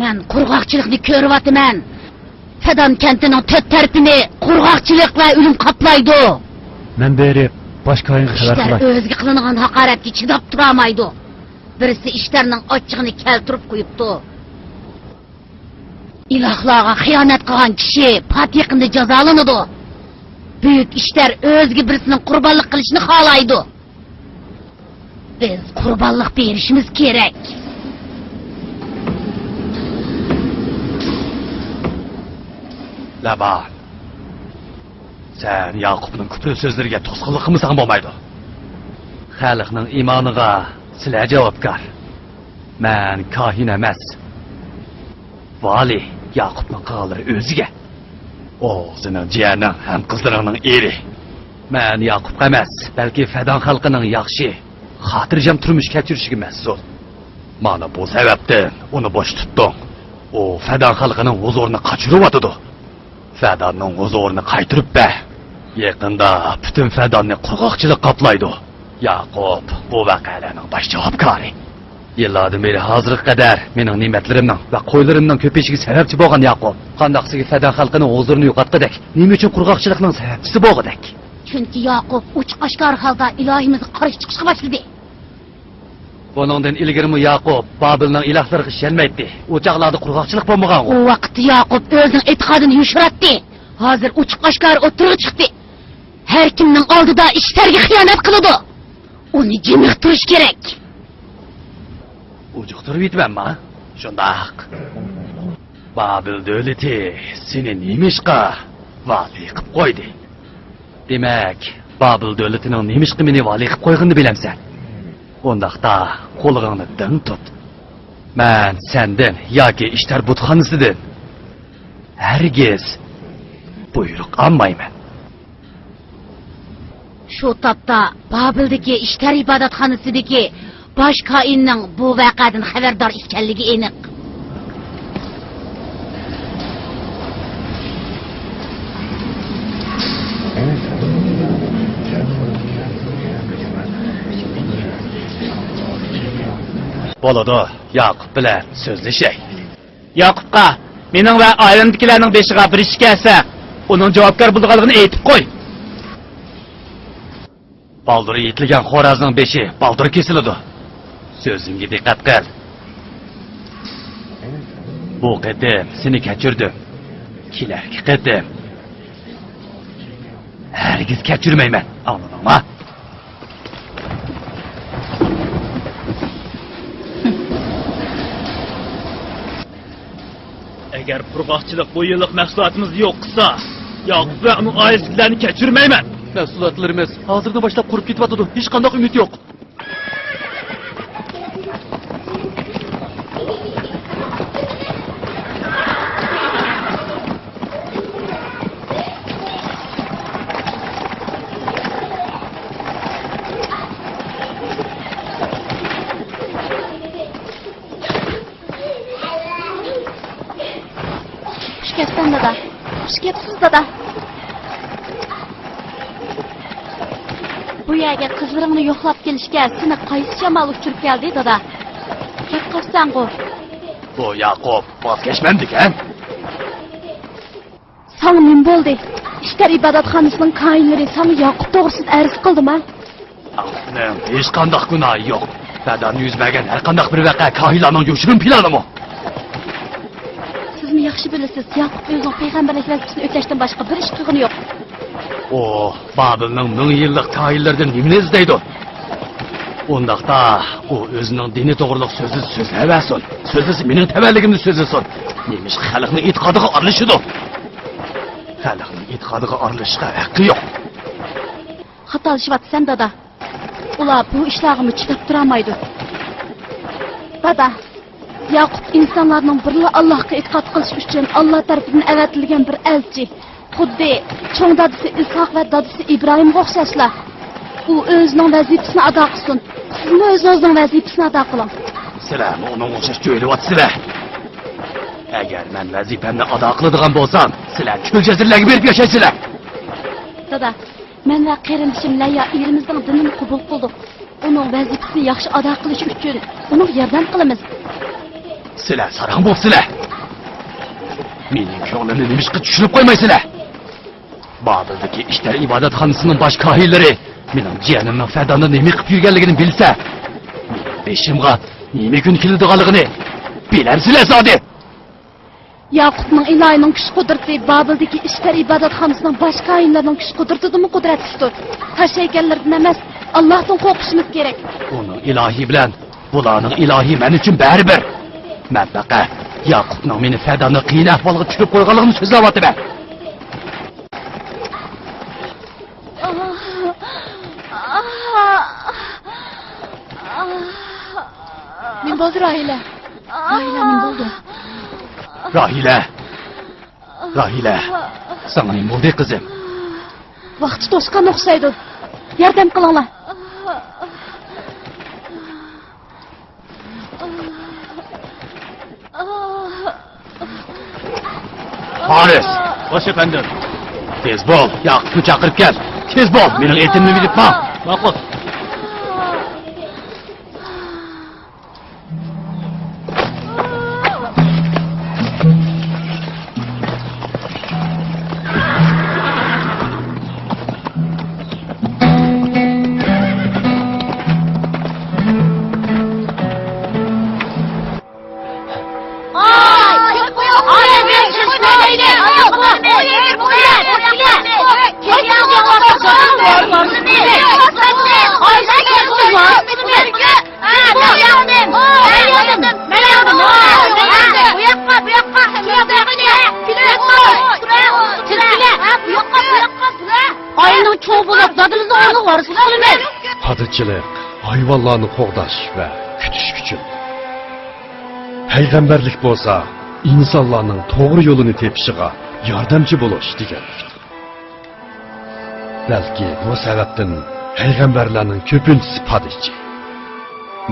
مەن قۇرغاقچىلىقنى كۆرۈۋاتىمەن. فەدان كەنتىنىڭ تۆت تەرىپىنى قۇرغاقچىلىق ۋە ئۆلۈم قاپلايدۇ. مەن بېرىپ، باش كاھىنغا خەۋەر قىلاي. ئىشتەر ئۆزىگە قىلىنغان ھاقارەتكە چىداپ تۇرالمايدۇ. بىرسى ئىشتەرنىڭ ئاچچىقىنى كەلتۈرۈپ قويۇپتۇ. ئىلاھلارغا خىيانەت قىلغان كىشى پات يېقىندا جازالىنىدۇ. بۈيۈك ئىشتەر ئۆزىگە بىرسىنىڭ قۇربانلىق قىلىشىنى خالايدۇ. بىز قۇربانلىق بېرىشىمىز كېرەك. لابان، سەن ياقۇپنىڭ كۇپۇر سۆزلىرىگە توسقۇنلۇق قىلمىساڭ بولمايدۇ. خەلقنىڭ ئىمانىغا سىلەر جاۋابكار. مەن كاھىن ئەمەس. ۋالىي، ياقۇپنىڭ قىلغانلىرى ئۆزىگە. ئۇ سېنىڭ جىيەنىڭ ھەم قىزلىرىڭنىڭ ئېرى. مەن ياقۇپقا ئەمەس، بەلكى فەدان خەلقىنىڭ ياخشى، خاتىرجەم تۇرمۇش كەچۈرۈشىگە مەسئۇل. مانا بۇ سەۋەبتىن ئۇنى بوش تۇتتۇڭ. ئۇ فەدان خەلقىنىڭ ھۇزۇرىنى قاچۇرۇۋاتىدۇ. فەداننىڭ ھۇزۇرىنى قايتۇرۇپ بەر. يېقىندا پۈتۈن فەداننى قۇرغاقچىلىق قاپلايدۇ. ياقۇپ بۇ ۋەقەلەرنىڭ باش جاۋابكارى. يىللاردىن بېرى ھازىرغا قەدەر مېنىڭ نېمەتلىرىمنىڭ ۋە قويلىرىمنىڭ كۆپىيىشىگە سەۋەبچى بولغان ياقۇپ، قانداقسىگە فەدان خەلقىنىڭ ھۇزۇرىنى يوقاتقۇدەك، نېمە ئۈچۈن قۇرغاقچىلىقنىڭ سەۋەبچىسى بولغۇدەك؟ چۈنكى ياقۇپ ئوچۇق ئاشكارا ھالدا ئىلاھىمىزغا قارشى چىقىشقا باشلىدى. بۇنىڭدىن ئىلگىرىمۇ ياقۇپ بابىلنىڭ ئىلاھلىرىغا ئىشەنمەيتتى. ئۇ چاغلاردا قۇرغاقچىلىق بولمىغانغۇ؟ ئۇ ۋاقىتتا ياقۇپ ئۆزىنىڭ ئېتىقادىنى يوشۇراتتى. ھازىر ئوچۇق ئاشكارا ئوتتۇرىغا چىقتى. ھەر كىمنىڭ ئالدىدا ئىشتەرگە خىيانەت قىلىدۇ. ئۇنى جىمىقتۇرۇش كېرەك. ئۇجۇقتۇرۇۋېتىمەنما؟ شۇنداق. بابىل دۆلىتى سېنى نېمىشقا ۋالىي قىپ قويدى؟ دېمەك، بابىل دۆلىتىنىڭ نېمىشقا مېنى ۋالىي قىپ قويغىنىنى بىلەمسەن؟ ئۇنداقتا قولىغىڭنى دىڭ تۇت. مەن سەندىن ياكى ئىشتار بۇتخانىسىدىن ھەرگىز بۇيرۇق ئالمايمەن. شۇ تاپتا بابىلدىكى ئىشتار ئىبادەتخانىسىدىكى باش كاھىننىڭ بۇ ۋەقەدىن خەۋەردار ئىكەنلىكى ئېنىق. بولىدۇ، ياقۇپ بىلەن سۆزلىشەي. ياقۇپقا، مېنىڭ ۋە ئائىلەمدىكىلەرنىڭ بېشىغا بىر ئىش كەلسە، ئۇنىڭ جاۋابكار بولىدىغانلىقىنى ئېيتىپ قوي. بالدۇر يېتىلگەن خورازنىڭ بېشى بالدۇر كېسىلىدۇ. سۆزۈمگە دىققەت قىل. بۇ قېتىم سېنى كەچۈردۈم. كېلەركى قېتىم ھەرگىز كەچۈرمەيمەن. ئاڭلىدىڭما؟ ئەگەر قۇرغاقچىلىق بۇ يىللىق مەھسۇلاتىمىزنى يوق قىلسا، ياقۇپ ۋە ئۇنىڭ ئائىلىسىدىكىلەرنى كەچۈرمەيمەن. مەھسۇلاتلىرىمىز ھازىردىن باشلاپ قۇرۇپ كېتىۋاتىدۇ. ھېچقانداق ئۈمىد يوق. خۇش كەپسەن، دادا. خۇش كەپسىز، دادا. بۇ يەرگە قىزلىرىڭنى يوقلاپ كېلىشكە سېنى قايسى شامال ئۇچۇرۇپ كەلدى، دادا؟ كەپ قاپسەنغۇ. بۇ ياقۇپ ۋاز كەچمەمدىكەن. ساڭا نېمە بولدى؟ ئىشتار ئىبادەتخانىسىنىڭ كاھىنلىرى ساڭا ياقۇپ توغرىسىدا ئەرز قىلدىما؟ ياقۇپنىڭ ھېچقانداق گۇناھى يوق. فەداندا يۈز بەرگەن ھەرقانداق بىر ۋەقە كاھىنلارنىڭ يوشۇرۇن پىلانىمۇ؟ سىزمۇ ياخشى بىلىسىز، ياقۇپ ئۆزىنىڭ پەيغەمبەرلىك ۋەزىپىسىنى ئۆتەشتىن باشقا بىر ئىش قىلغىنى يوق. ئۇ بابىلنىڭ مىڭ يىللىق كاھىنلىرىدىن نېمىنى ئىزدەيدۇ؟ ئۇنداقتا ئۇ ئۆزىنىڭ دىنى توغرىلىق سۆزى سۆزلەۋەرسۇن. سۆزلىسە مېنىڭ تەۋەلىكىمنى سۆزلىسۇن. نېمىشقا خەلقنىڭ ئېتىقادىغا ئارىلىشىدۇ؟ خەلقنىڭ ئېتىقادىغا ئارىلىشىشقا ھەققى يوق. خاتالىشىۋاتىسەن، دادا. ئۇلار بۇ ئىشلارغىمۇ چىداپ تۇرالمايدۇ. دادا، ياقۇپ ئىنسانلارنىڭ بىرلا ئاللاھقا ئېتىقاد قىلىشى ئۈچۈن ئاللا تەرىپىدىن ئەۋەتىلگەن بىر ئەلچى. خۇددى چوڭ دادىسى ئىسھاق ۋە دادىسى ئىبراھىمغا ئوخشاشلا. ئۇ ئۆزىنىڭ ۋەزىپىسىنى ئادا قىلسۇن. سىزمۇ ئۆزىڭىزنىڭ ۋەزىپىسىنى ئادا قىلىڭ. سىلەرمۇ ئۇنىڭغا ئوخشاش جۆيلۈۋاتىسىلەر. ئەگەر مەن ۋەزىپەمنى ئادا قىلىدىغان بولسام، سىلەر چۆل جەزىرىلەرگە بېرىپ ياشايسىلەر. دادا، مەن ۋە قېرىندىشىم لەييا ئېرىمىزنىڭ دىنىنى قوبۇل قىلدۇق. ئۇنىڭ ۋەزىپىسىنى ياخشى ئادا قىلىشى ئۈچۈن ئۇنىڭغا ياردەم قىلىمىز. سىلەر ساراڭ بوپسىلەر. مېنىڭ كۆڭلۈمنى نېمىشقا چۈشىنىپ قويمايسىلەر؟ بابىلدىكى ئىشتار ئىبادەتخانىسىنىڭ باش كاھىنلىرى مېنىڭ جىيەنىمنىڭ فەداندا نېمە قىلىپ يۈرگەنلىكىنى بىلسە، مېنىڭ بېشىمغا نېمە كۈن كېلىدىغانلىقىنى بىلەمسىلەر زادى؟ ياقۇپنىڭ ئىلاھىنىڭ كۈچ-قۇدرىتى بابىلدىكى ئىشتار ئىبادەتخانىسىنىڭ باش كاھىنلىرىنىڭ كۈچ-قۇدرىتىدىنمۇ قۇدرەتلىكتۇر. تاش ھەيكەللىرىدىن ئەمەس، ئاللاھتىن قورقۇشىمىز كېرەك. ئۇنىڭ ئىلاھى بىلەن بۇلارنىڭ ئىلاھى مەن ئۈچۈن بەرىبىر. مەن پەقەت ياقۇپنىڭ مېنى فەداندا قىيىن ئەھۋالغا چۈشۈرۈپ قويغانلىقىنى سۆزلەۋاتىمەن. نېمە بولدى، راھىلە؟ راھىلە، نېمە بولدى؟ راھىلە! راھىلە! ساڭا نېمە بولدى، قىزىم؟ ۋاقتى توشقان ئوخشايدۇ. ياردەم قىلىڭلار. پارس! باش ئەپەندىم. تېز بول، ياقۇپنى چاقىرىپ كەل. تېز بول، مېنىڭ ئېتىمنى مىنىپ ماڭ. ماقۇل. ئائىلىنىڭ چوڭى بولۇپ، دادىمىزنىڭ ئورنىغا ۋارىسلىق قىلىمىز. پادىچىلىق ھايۋانلارنى قوغداش ۋە كۈتۈش ئۈچۈن. پەيغەمبەرلىك بولسا ئىنسانلارنىڭ توغرا يولىنى تېپىشىغا ياردەمچى بولۇش دېگەنلىك. بەلكى بۇ سەۋەبتىن پەيغەمبەرلەرنىڭ كۆپىنچىسى پادىچى.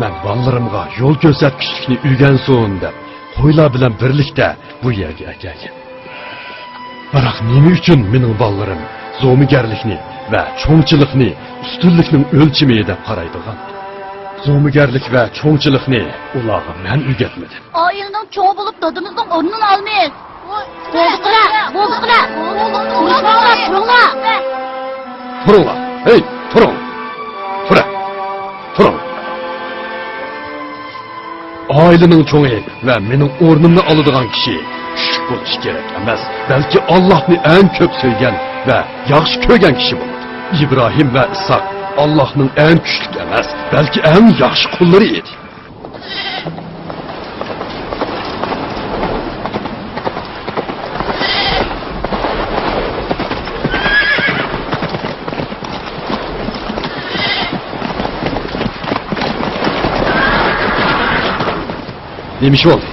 مەن بالىلىرىمغا يول كۆرسەتكۈچىلىكنى ئۆگەنسۇن دەپ، قويلار بىلەن بىرلىكتە بۇ يەرگە ئەكەلگەن. بىراق نېمە ئۈچۈن مېنىڭ بالىلىرىم زومىگەرلىكنى ۋە چوڭچىلىقنى ئۈستۈنلۈكنىڭ ئۆلچىمى دەپ قارايدىغان؟ زومىگەرلىك ۋە چوڭچىلىقنى ئۇلارغا مەن ئۆگەتمىدىم. ئائىلىنىڭ چوڭى بولۇپ، دادىمىزنىڭ ئورنىنى ئالىمىز. بولدى قىلە، بولدى قىلە. تۇرۇڭلار، تۇرۇڭلار. تۇرۇڭلار، ھەي، تۇرۇڭ. تۇرە، تۇرۇڭ. ئائىلىنىڭ چوڭى ۋە مېنىڭ ئورنۇمنى ئالىدىغان كىشى كۈچلۈك بولۇشى كېرەك ئەمەس، بەلكى ئاللاھنى ئەڭ كۆپ سۆيگەن ۋە ياخشى كۆرگەن كىشى بولىدۇ. ئىبراھىم ۋە ئىسھاق ئاللاھنىڭ ئەڭ كۈچلۈك ئەمەس، بەلكى ئەڭ ياخشى قۇللىرى ئىدى. نېمە ئىش بولدى؟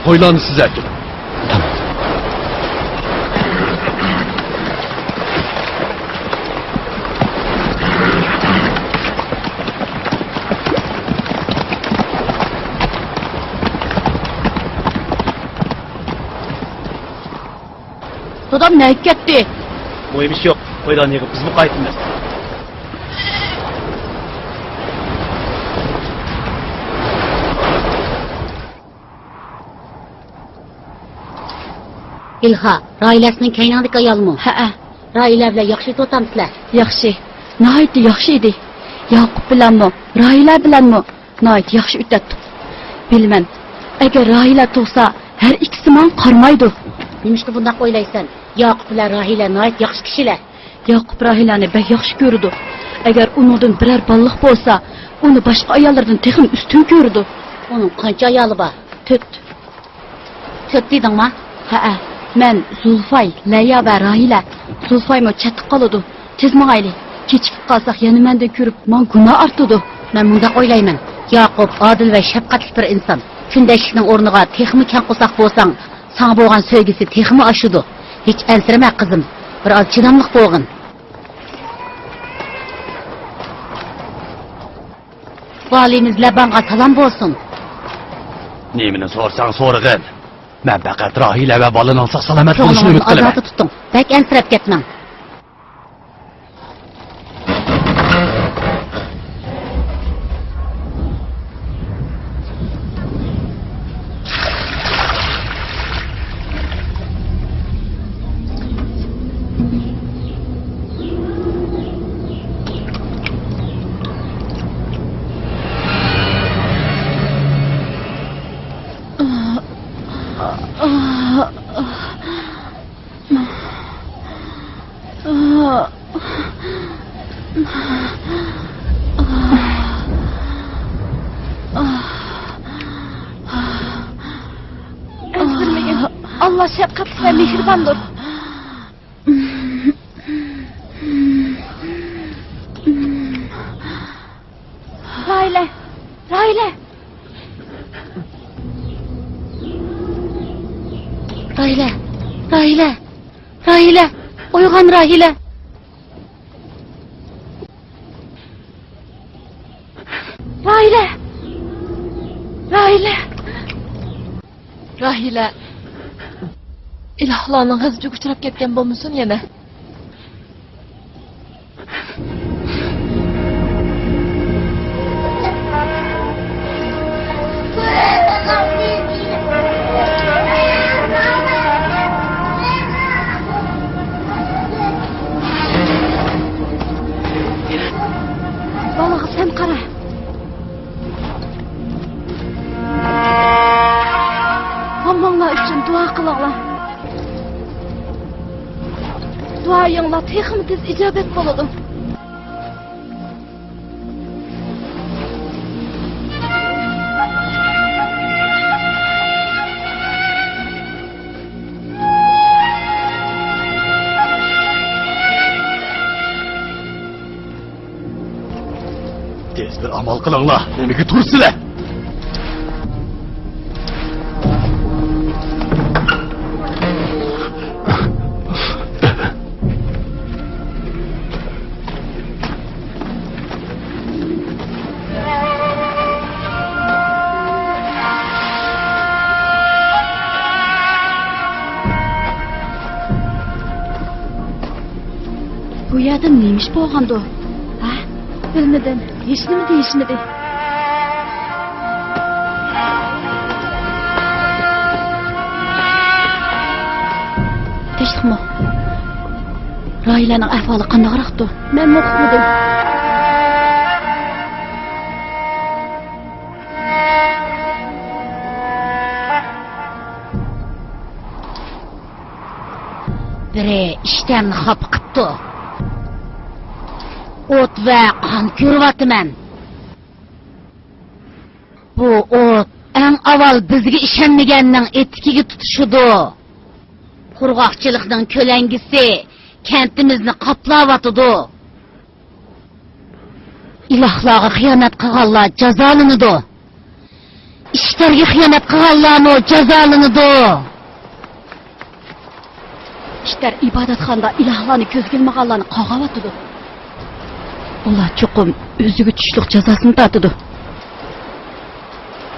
قويلارنى سىز ئەكىلىڭ. تامام. دادام نەگە كەتتى؟ مۇھىم ئىش يوق. قويلارنى يىغىپ بىزمۇ قايتىمىز. ئىلھا، راھىلە سېنىڭ كەينىڭدىكى ئايالمۇ؟ ھەئە. راھىلە بىلەن ياخشى ئۆتۈۋاتامسىلەر؟ ياخشى. ناھايىتى ياخشى ئىدى. ياقۇپ بىلەنمۇ، راھىلە بىلەنمۇ ناھايىتى ياخشى ئۆتەتتۇق. بىلىمەن، ئەگەر راھىلە تۇغسا، ھەر ئىككىسى ماڭا قارىمايدۇ. نېمىشقا بۇنداق ئويلايسەن؟ ياقۇپ بىلەن راھىلە ناھايىتى ياخشى كىشىلەر. ياقۇپ راھىلەنى بەك ياخشى كۆرىدۇ. ئەگەر ئۇنىڭدىن بىرەر بالىلىق بولسا، ئۇنى باشقا ئاياللاردىن تېخىمۇ ئۈستۈن كۆرىدۇ. ئۇنىڭ قانچە ئايالى بار؟ تۆت. تۆت دېدىڭما؟ ھەئە، مەن، زۇلفاي، لەيا ۋە راھىلە. زۇلفايمۇ چەتتە قالىدۇ. تېز ماڭايلى. كېچىكىپ قالساق يەنە مەندىن كۆرۈپ ماڭا گۇناھ ئارتىدۇ. مەن مۇنداق ئويلايمەن، ياقۇپ ئادىل ۋە شەپقەتلىك بىر ئىنسان. كۈندەشلىكنىڭ ئورنىغا تېخىمۇ كەڭ قورساق بولساڭ، ساڭا بولغان سۆيگۈسى تېخىمۇ ئاشىدۇ. ھېچ ئەنسىرىمە قىزىم، بىر ئاز چىداملىق بولغىن. ۋالىيمىز لابانغا سالام بولسۇن. نېمىنى سورىساڭ سورىغىن. مەن پەقەت راھىلە ۋە بالىنىڭ ساق-سالامەت بولۇشىنى ئۈمىد قىلىمەن. ئازادە تۇتۇڭ. بەك ئەنسىرەپ كەتمەڭ. ئەنسىرىمىگىن. ئاللا شەپقەتلىك ۋە مېھرىباندۇر. راھىلە! راھىلە! راھىلە! راھىلە! راھىلە! ئويغان، راھىلە! راھىلە! ئاھىلە، ئىلاھلارنىڭ غەزىپىگە ئۇچراپ كەتكەن بولمىسۇن يەنە؟ بالىغا سەن قارا. ھامماڭلار ئۈچۈن دۇئا قىلىڭلار. دۇئايىڭلار تېخىمۇ تېز ئىجابەت بولىدۇ. تېز بىر ئامال قىلىڭلار، نېمىگە تۇرىسىلەر؟ بۇ يەردە نېمە ئىش بولغاندۇ؟ ھە؟ بىلمىدىم. ھېچنېمە دېيىشمىدى. تىنچلىقمۇ؟ راھىلەنىڭ ئەھۋالى قانداقراقتۇ؟ مەنمۇ ئۇقمىدىم. بىرى ئىشتەرنى خاپا قىپتۇ. ئوت ۋە قان كۆرۈۋاتىمەن. بۇ ئوت ئەڭ ئاۋۋال بىزگە ئىشەنمىگەننىڭ ئېتىكىگە تۇتىشىدۇ. قۇرغاقچىلىقنىڭ كۆلەڭگىسى كەنتىمىزنى قاپلاۋاتىدۇ. ئىلاھلارغا خىيانەت قىلغانلار جازالىنىدۇ. ئىشتەرگە خىيانەت قىلغانلارمۇ جازالىنىدۇ. ئىشتەر ئىبادەتخانىدا ئىلاھلارنى كۆزگە ئىلمىغانلارنى قاغاۋاتىدۇ. ئۇلار چوقۇم ئۆزىگە چۈشلۈك جازاسىنى تارتىدۇ.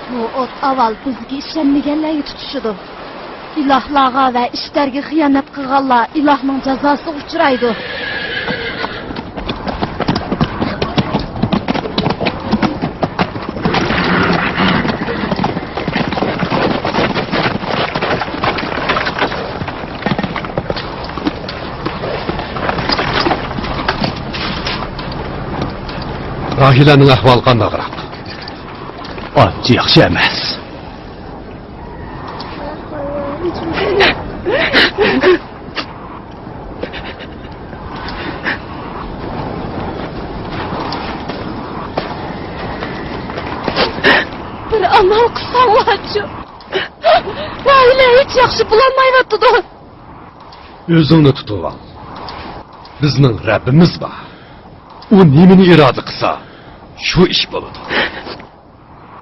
بۇ ئوت ئاۋۋال بىزگە ئىشەنمىگەنلەرگە تۇتىشىدۇ. ئىلاھلارغا ۋە ئىشتەرگە خىيانەت قىلغانلار ئىلاھنىڭ جازاسىغا ئۇچرايدۇ. راھىلەنىڭ ئەھۋالى قانداقراق؟ ئانچە ياخشى ئەمەس. بىر ئامال قىلساڭلارچۇ. راھىلە ھېچ ياخشى بولالمايۋاتىدۇ. ئۆزۈڭنى تۇتۇۋال. بىزنىڭ رەببىمىز بار. ئۇ نېمىنى ئىرادە قىلسا، شۇ ئىش بولىدۇ.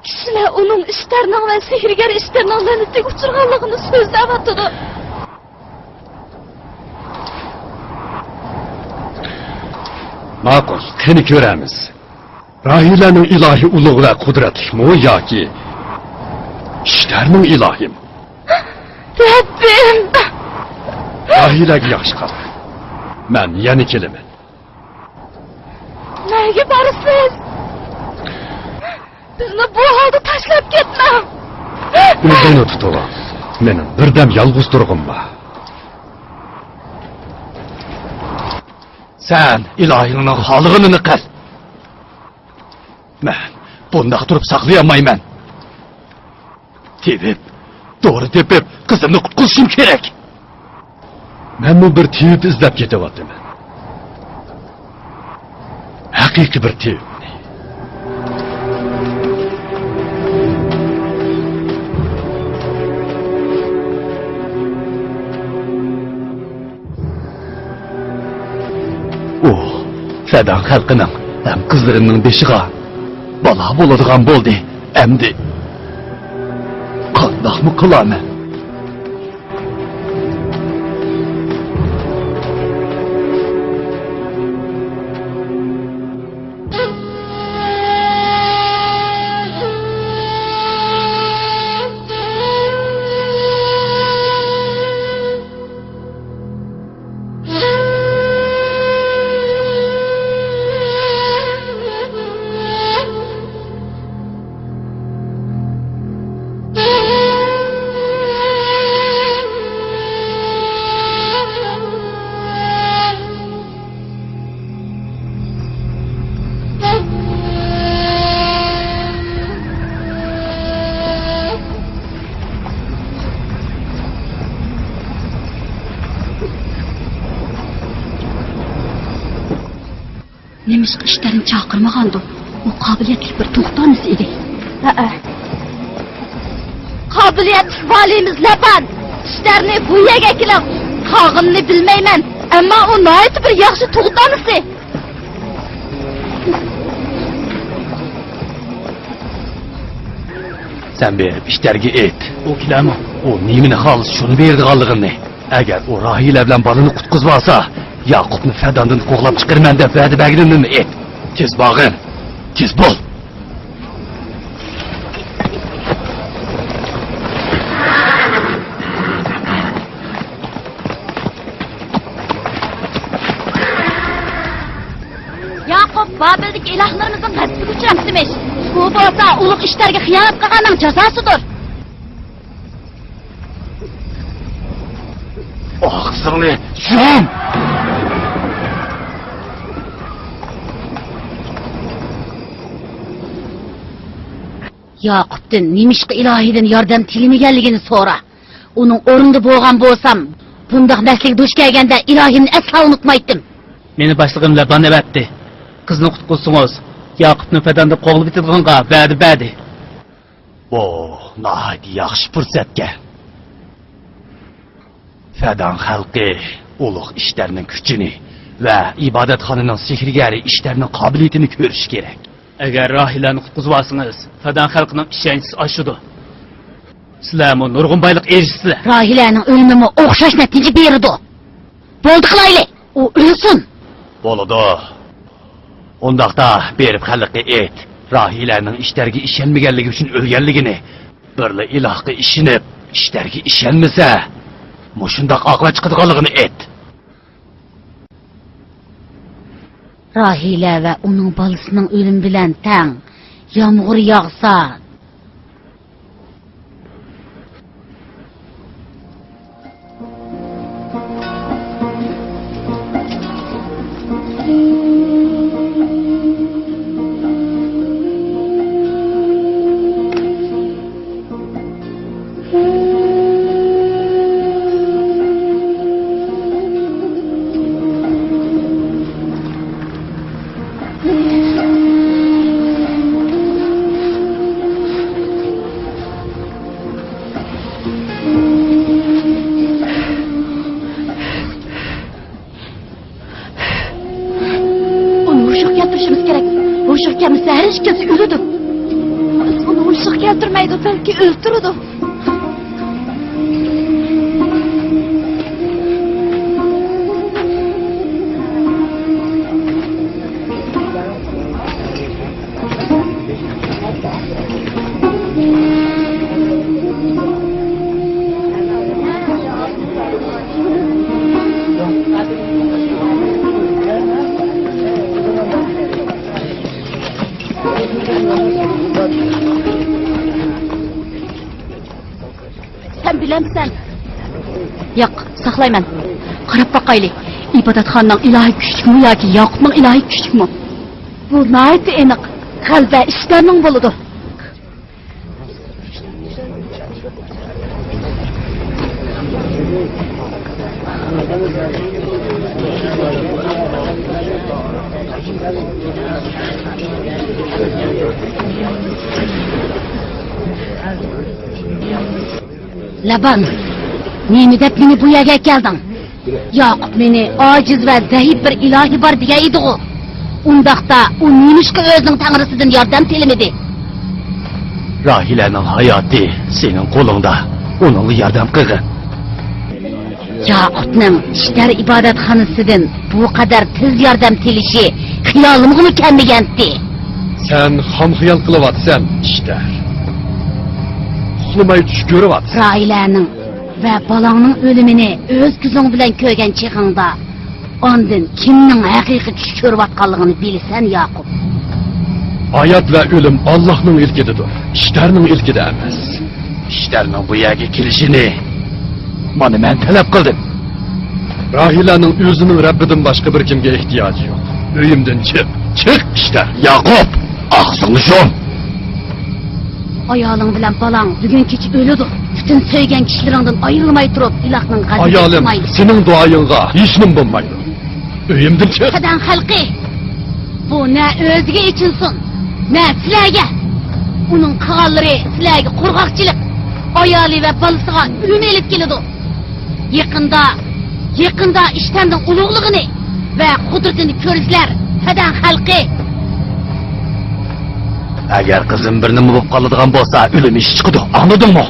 كىشىلەر ئۇنىڭ ئىشتەرنىڭ ۋە سېھىرگەر ئىشتەرنىڭ لەنىتىگە ئۇچرىغانلىقىنى سۆزلەۋاتىدۇ. ماقۇل، قېنى كۆرەمىز. راھىلەنىڭ ئىلاھى ئۇلۇغ ۋە قۇدرەتلىكمۇ ياكى ئىشتەرنىڭ ئىلاھىمۇ؟ رەببىم! راھىلەگە ياخشى قارا. مەن يەنە كېلىمەن. نەگە بارىسىز؟ بىزنى بۇ ھالدا تاشلاپ كەتمەڭ! ئۆزۈڭنى تۇتۇۋال. مېنىڭ بىردەم يالغۇز تۇرغۇم بار. سەن ئىلاھىڭنىڭ خالىغىنىنى قىل. مەن بۇنداق تۇرۇپ ساقلىيالمايمەن. تېۋىپ، دورا تېپىپ، قىزىمنى قۇتقۇزۇشۇم كېرەك. مەنمۇ بىر تېۋىپ ئىزدەپ كېتىۋاتىمەن. ھەقىقىي بىر تېۋىپنى. ئۇ سەدان خەلقىنىڭ ھەم قىزلىرىمنىڭ بېشىغا بالا بولىدىغان بولدى. ئەمدى قانداقمۇ قىلارمەن؟ نېمىشقا ئىشتەرنى چاقىرمىغاندۇ؟ ئۇ قابىلىيەتلىك بىر توختامىسى ئىدى. ھەئە. قابىلىيەتلىك ۋالىيىمىز لەبان، ئىشتەرنى بۇ يەرگە ئەكېلىڭ. قالغىنىنى بىلمەيمەن، ئەمما ئۇ ناھايىتى بىر ياخشى توختامىسى. سەن بېرىپ ئىشتەرگە ئېيت. ئۇ كېلەرمۇ؟ ئۇ نېمىنى خالىسا، شۇنى بېرىدىغانلىقىنى. ئەگەر ئۇ راھىلە بىلەن بالىنى قۇتقۇزۇۋالسا، ياقۇپنى فەداندىن قوغلاپ چىقىرىمەن دەپ ۋەدە بەرگىنىنى ئېيت. تېز بارغىن. تېز بول. ياقۇپ، بابىلدىكى ئىلاھلىرىمىزنىڭ غەزىپىگە ئۇچرامسىمىش؟ ئۇ بولسا ئۇلۇغ ئىشتەرگە خىيانەت قىلغاننىڭ جازاسىدۇر. ئاغزىڭنى يۇم! ياقۇپتىن نېمىشقا ئىلاھىدىن ياردەم تىلىمىگەنلىكىنى سورا. ئۇنىڭ ئورنىدا بولغان بولسام، بۇنداق مەسىلىگە دۇچ كەلگەندە ئىلاھىمنى ئەسلا ئۇنتۇمايتتىم. مېنى باشلىقىم لابان ئەۋەتتى. قىزنى قۇتقۇزسىڭىز، ياقۇپنى پەدەندىن قوغلىۋېتىدىغانغا ۋەدە بەردى. بۇ ناھايىتى ياخشى پۇرسەتكەن. فەدان خەلقى ئۇلۇغ ئىشتەرنىڭ كۈچىنى ۋە ئىبادەتخانىنىڭ سېھىرگەرى ئىشتەرنىڭ قابىلىيىتىنى كۆرۈشى كېرەك. ئەگەر راھىلەنى قۇتقۇزۇۋالسىڭىز، فەدان خەلقىنىڭ ئىشەنچىسى ئاشىدۇ. سىلەرمۇ نۇرغۇن بايلىق ئېرىشىسىلەر. راھىلەنىڭ ئۆلۈمىمۇ ئوخشاش نەتىجە بېرىدۇ. بولدى قىلايلى، ئۇ ئۆلسۇن. بولىدۇ. ئۇنداقتا بېرىپ خەلققە ئېيت، راھىلەنىڭ ئىشتەرگە ئىشەنمىگەنلىكى ئۈچۈن ئۆلگەنلىكىنى، بىرلا ئىلاھقا ئىشىنىپ، ئىشتەرگە ئىشەنمىسە، مۇشۇنداق ئاقىۋەت چىقىدىغانلىقىنى ئېيت. راھىلە ۋە ئۇنىڭ بالىسىنىڭ ئۆلۈمى بىلەن تەڭ يامغۇر ياغسا، ئۇنى ھوشىغا كەلتۈرۈشىمىز كېرەك. ھوشىغا كەلمىسە، ھەر ئىككىلىسى ئۆلىدۇ. بىز ئۇنى ھوشىغا كەلتۈرمەيدۇ، بەلكى ئۆلتۈرىدۇ. سەن بىلەمسەن؟ ياق، ساقلايمەن. قاراپ باقايلى، ئىبادەتخانىنىڭ ئىلاھى كۈچلۈكمۇ ياكى ياقۇپنىڭ ئىلاھى كۈچلۈكمۇ؟ بۇ ناھايىتى ئېنىق، غەلىبە ئىشتەرنىڭ بولىدۇ. لابان، نېمە دەپ مېنى بۇ يەرگە ئەكەلدىڭ؟ ياقۇپ مېنى ئاجىز ۋە زەئىپ بىر ئىلاھى بار دېگەن ئىدىغۇ؟ ئۇنداقتا ئۇ نېمىشقا ئۆزىنىڭ تەڭرىسىدىن ياردەم تىلىمىدى؟ راھىلەنىڭ ھاياتى سېنىڭ قولۇڭدا، ئۇنىڭغا ياردەم قىلغىن. ياقۇپنىڭ ئىشتەر ئىبادەتخانىسىدىن بۇ قەدەر تېز ياردەم تىلىشى خىيالىمغىمۇ كەلمىگەنتى. سەن خام خىيال قىلىۋاتىسەن، ئىشتەر. ئۇخلىماي چۈش كۆرۈۋاتىسەن. راھىلەنىڭ ۋە بالاڭنىڭ ئۆلۈمىنى ئۆز كۆزۈڭ بىلەن كۆرگەن چېغىڭدا، ئاندىن كىمنىڭ ھەقىقىي چۈش كۆرۈۋاتقانلىقىنى بىلىسەن، ياقۇپ. ھايات ۋە ئۆلۈم ئاللاھنىڭ ئىلكىدىدۇر، ئىشتەرنىڭ ئىلكىدە ئەمەس. ئىشتەرنىڭ بۇ يەرگە كېلىشىنى مانا مەن تەلەپ قىلدىم. راھىلەنىڭ ئۆزىنىڭ رەببىدىن باشقا بىر كىمگە ئېھتىياجى يوق. ئۆيۈمدىن چىق، چىق، ئىشتەر! ياقۇپ! ئاغزىڭنى يۇم! ئايالىڭ بىلەن بالاڭ بۈگۈن كېچە ئۆلىدۇ. پۈتۈن سۆيگەن كىشىلىرىڭدىن ئايرىلماي تۇرۇپ، ئىلاھنىڭ غەزىپىگە ئايالىم، ئۇچرىمايلى. سېنىڭ دۇئايىڭغا ھېچنېمە بولمايدۇ. ئۆيۈمدىن چىق! فەدان خەلقى! بۇ نە ئۆزىگە ئېچىنسۇن، نە سىلەرگە. ئۇنىڭ قىلغانلىرى سىلەرگە قۇرغاقچىلىق، ئايالى ۋە بالىسىغا ئۆلۈم ئېلىپ كېلىدۇ. يېقىندا، يېقىندا ئىشتەننىڭ ئۇلۇغلۇقىنى ۋە قۇدرىتىنى كۆرىسىلەر، فەدەن خەلقى. ئەگەر قىزىم بىر نېمە بولۇپ قالىدىغان بولسا، ئۆلۈم ئىشى چىقىدۇ، ئاڭلىدىڭمۇ؟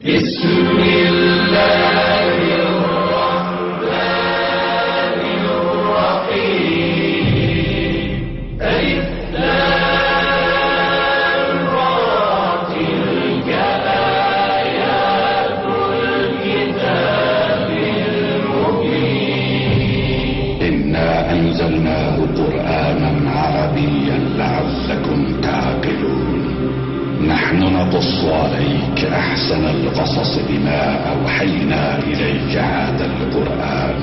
بسم الله الرحمن الرحيم. ألف لام را. تلك آيات الكتاب المبين. إنا أنزلناه قرآنا عربيا لعلكم تعقلون. نحن نقص عليك أحسن القصص بما أوحينا إليك هذا القرآن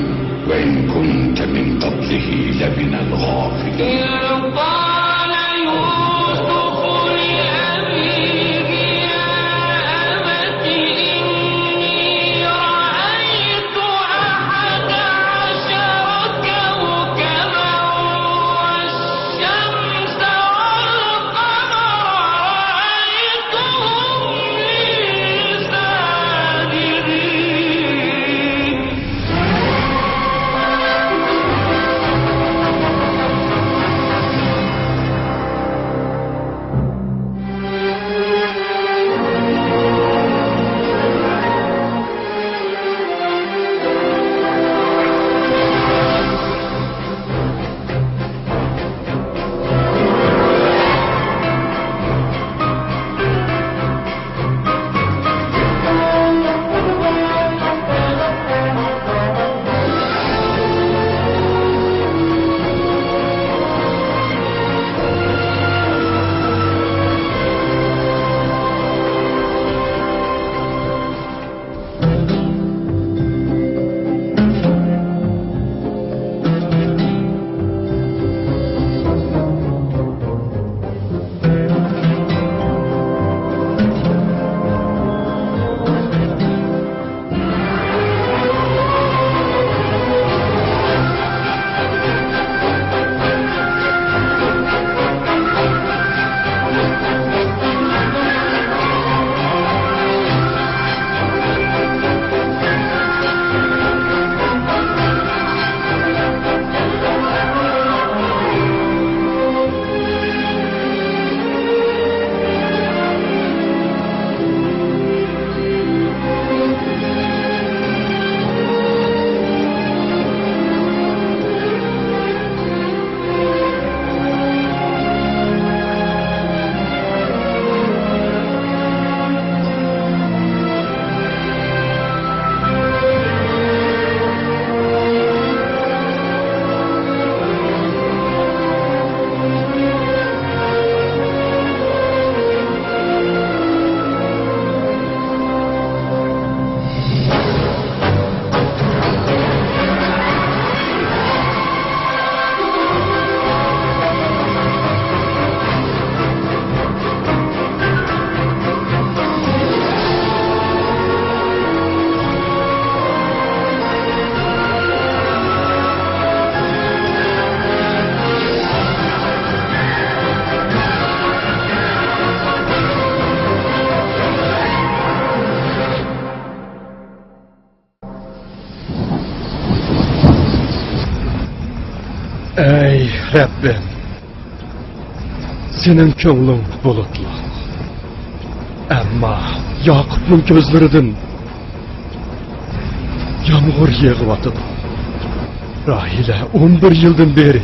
وإن كنت من قبله لمن الغافلين. إذ قال يوسف لأبيه يا أبت إني رأيت أحد عشر كوكبا والشمس والقمر رأيتهم لي ساجدين. رەببىم، سېنىڭ كۆڭلۈڭ بۇلۇتلۇق. ئەمما ياقۇپنىڭ كۆزلىرىدىن يامغۇر يېغىۋاتىدۇ. راھىلە ئون بىر يىلدىن بېرى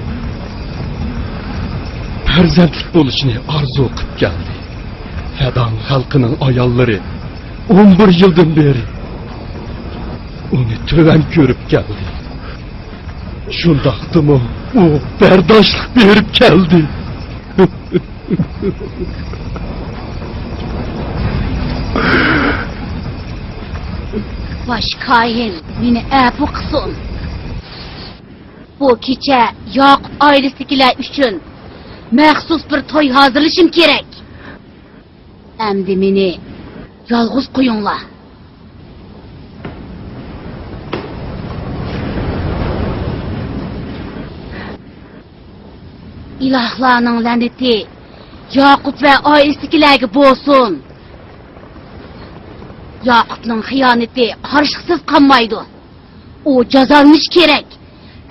پەرزەنتلىك بولۇشنى ئارزۇ قىلىپ كەلدى. فەدان خەلقىنىڭ ئاياللىرى ئون بىر يىلدىن بېرى ئۇنى تۆۋەن كۆرۈپ كەلدى. شۇنداقتىمۇ ئۇ بەرداشلىق بېرىپ كەلدى. باش كاھىن، مېنى ئەپۇ قىلسۇن. بۇ كېچە ياقۇپ ئائىلىسىدىكىلەر ئۈچۈن مەخسۇس بىر توي ھازىرلىشىم كېرەك. ئەمدى مېنى يالغۇز قويۇڭلار. ئىلاھلارنىڭ لەنىتى ياقۇپ ۋە ئائىلىسىدىكىلەرگە بولسۇن. ياقۇپنىڭ خىيانىتى قارشىلىقسىز قالمايدۇ. ئۇ جازالىنىشى كېرەك.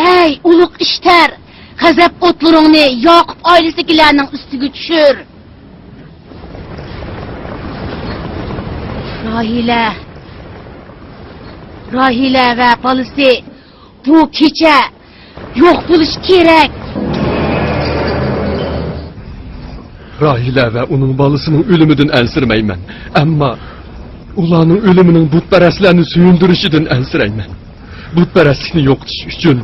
ئەي، ئۇلۇغ ئىشتەر، غەزەپ ئوتلىرىڭنى ياقۇپ ئائىلىسىدىكىلەرنىڭ ئۈستىگە چۈشۈر. راھىلە، راھىلە ۋە بالىسى بۇ كېچە يوق بولۇشى كېرەك. راھىلە ۋە ئۇنىڭ بالىسىنىڭ ئۆلۈمىدىن ئەنسىرىمەيمەن، ئەمما ئۇلارنىڭ ئۆلۈمىنىڭ بۇتپەرەسلەرنى سۆيۈندۈرۈشىدىن ئەنسىرەيمەن. بۇتپەرەسلىكنى يوقىتىش ئۈچۈن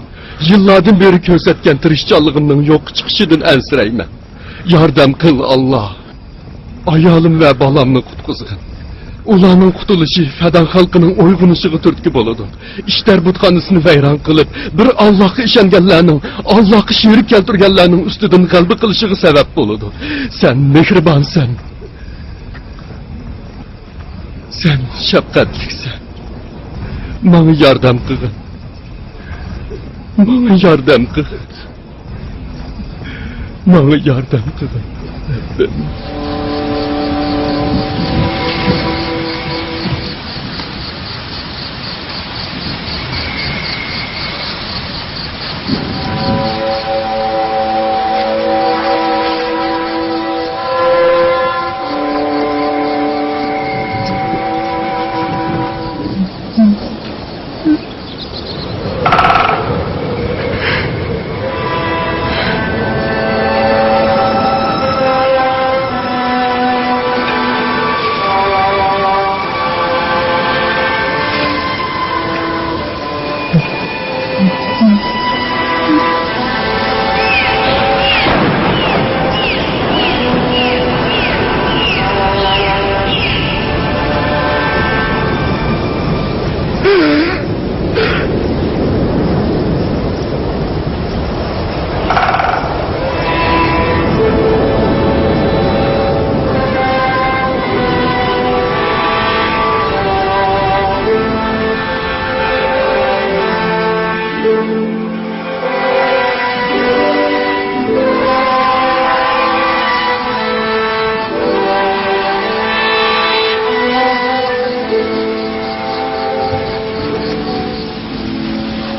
يىللاردىن بېرى كۆرسەتكەن تىرىشچانلىقىمنىڭ يوققا چىقىشىدىن ئەنسىرەيمەن. ياردەم قىل، ئاللا. ئايالىم ۋە بالامنى قۇتقۇزغىن. ئۇلارنىڭ قۇتۇلۇشى فەدان خەلقىنىڭ ئويغىنىشىغا تۈرتكە بولىدۇ. ئىشتەر بۇتخانىسىنى ۋەيران قىلىپ، بىر ئاللاغا ئىشەنگەنلەرنىڭ، ئاللاغا شېرىك كەلتۈرگەنلەرنىڭ ئۈستىدىن غەلىبە قىلىشىغا سەۋەب بولىدۇ. سەن مېھرىبانسەن. سەن شەپقەتلىكسەن. ماڭا ياردەم قىلغىن. ماڭا ياردەم قىلغىن. ماڭا ياردەم قىلغىن، رەببىم.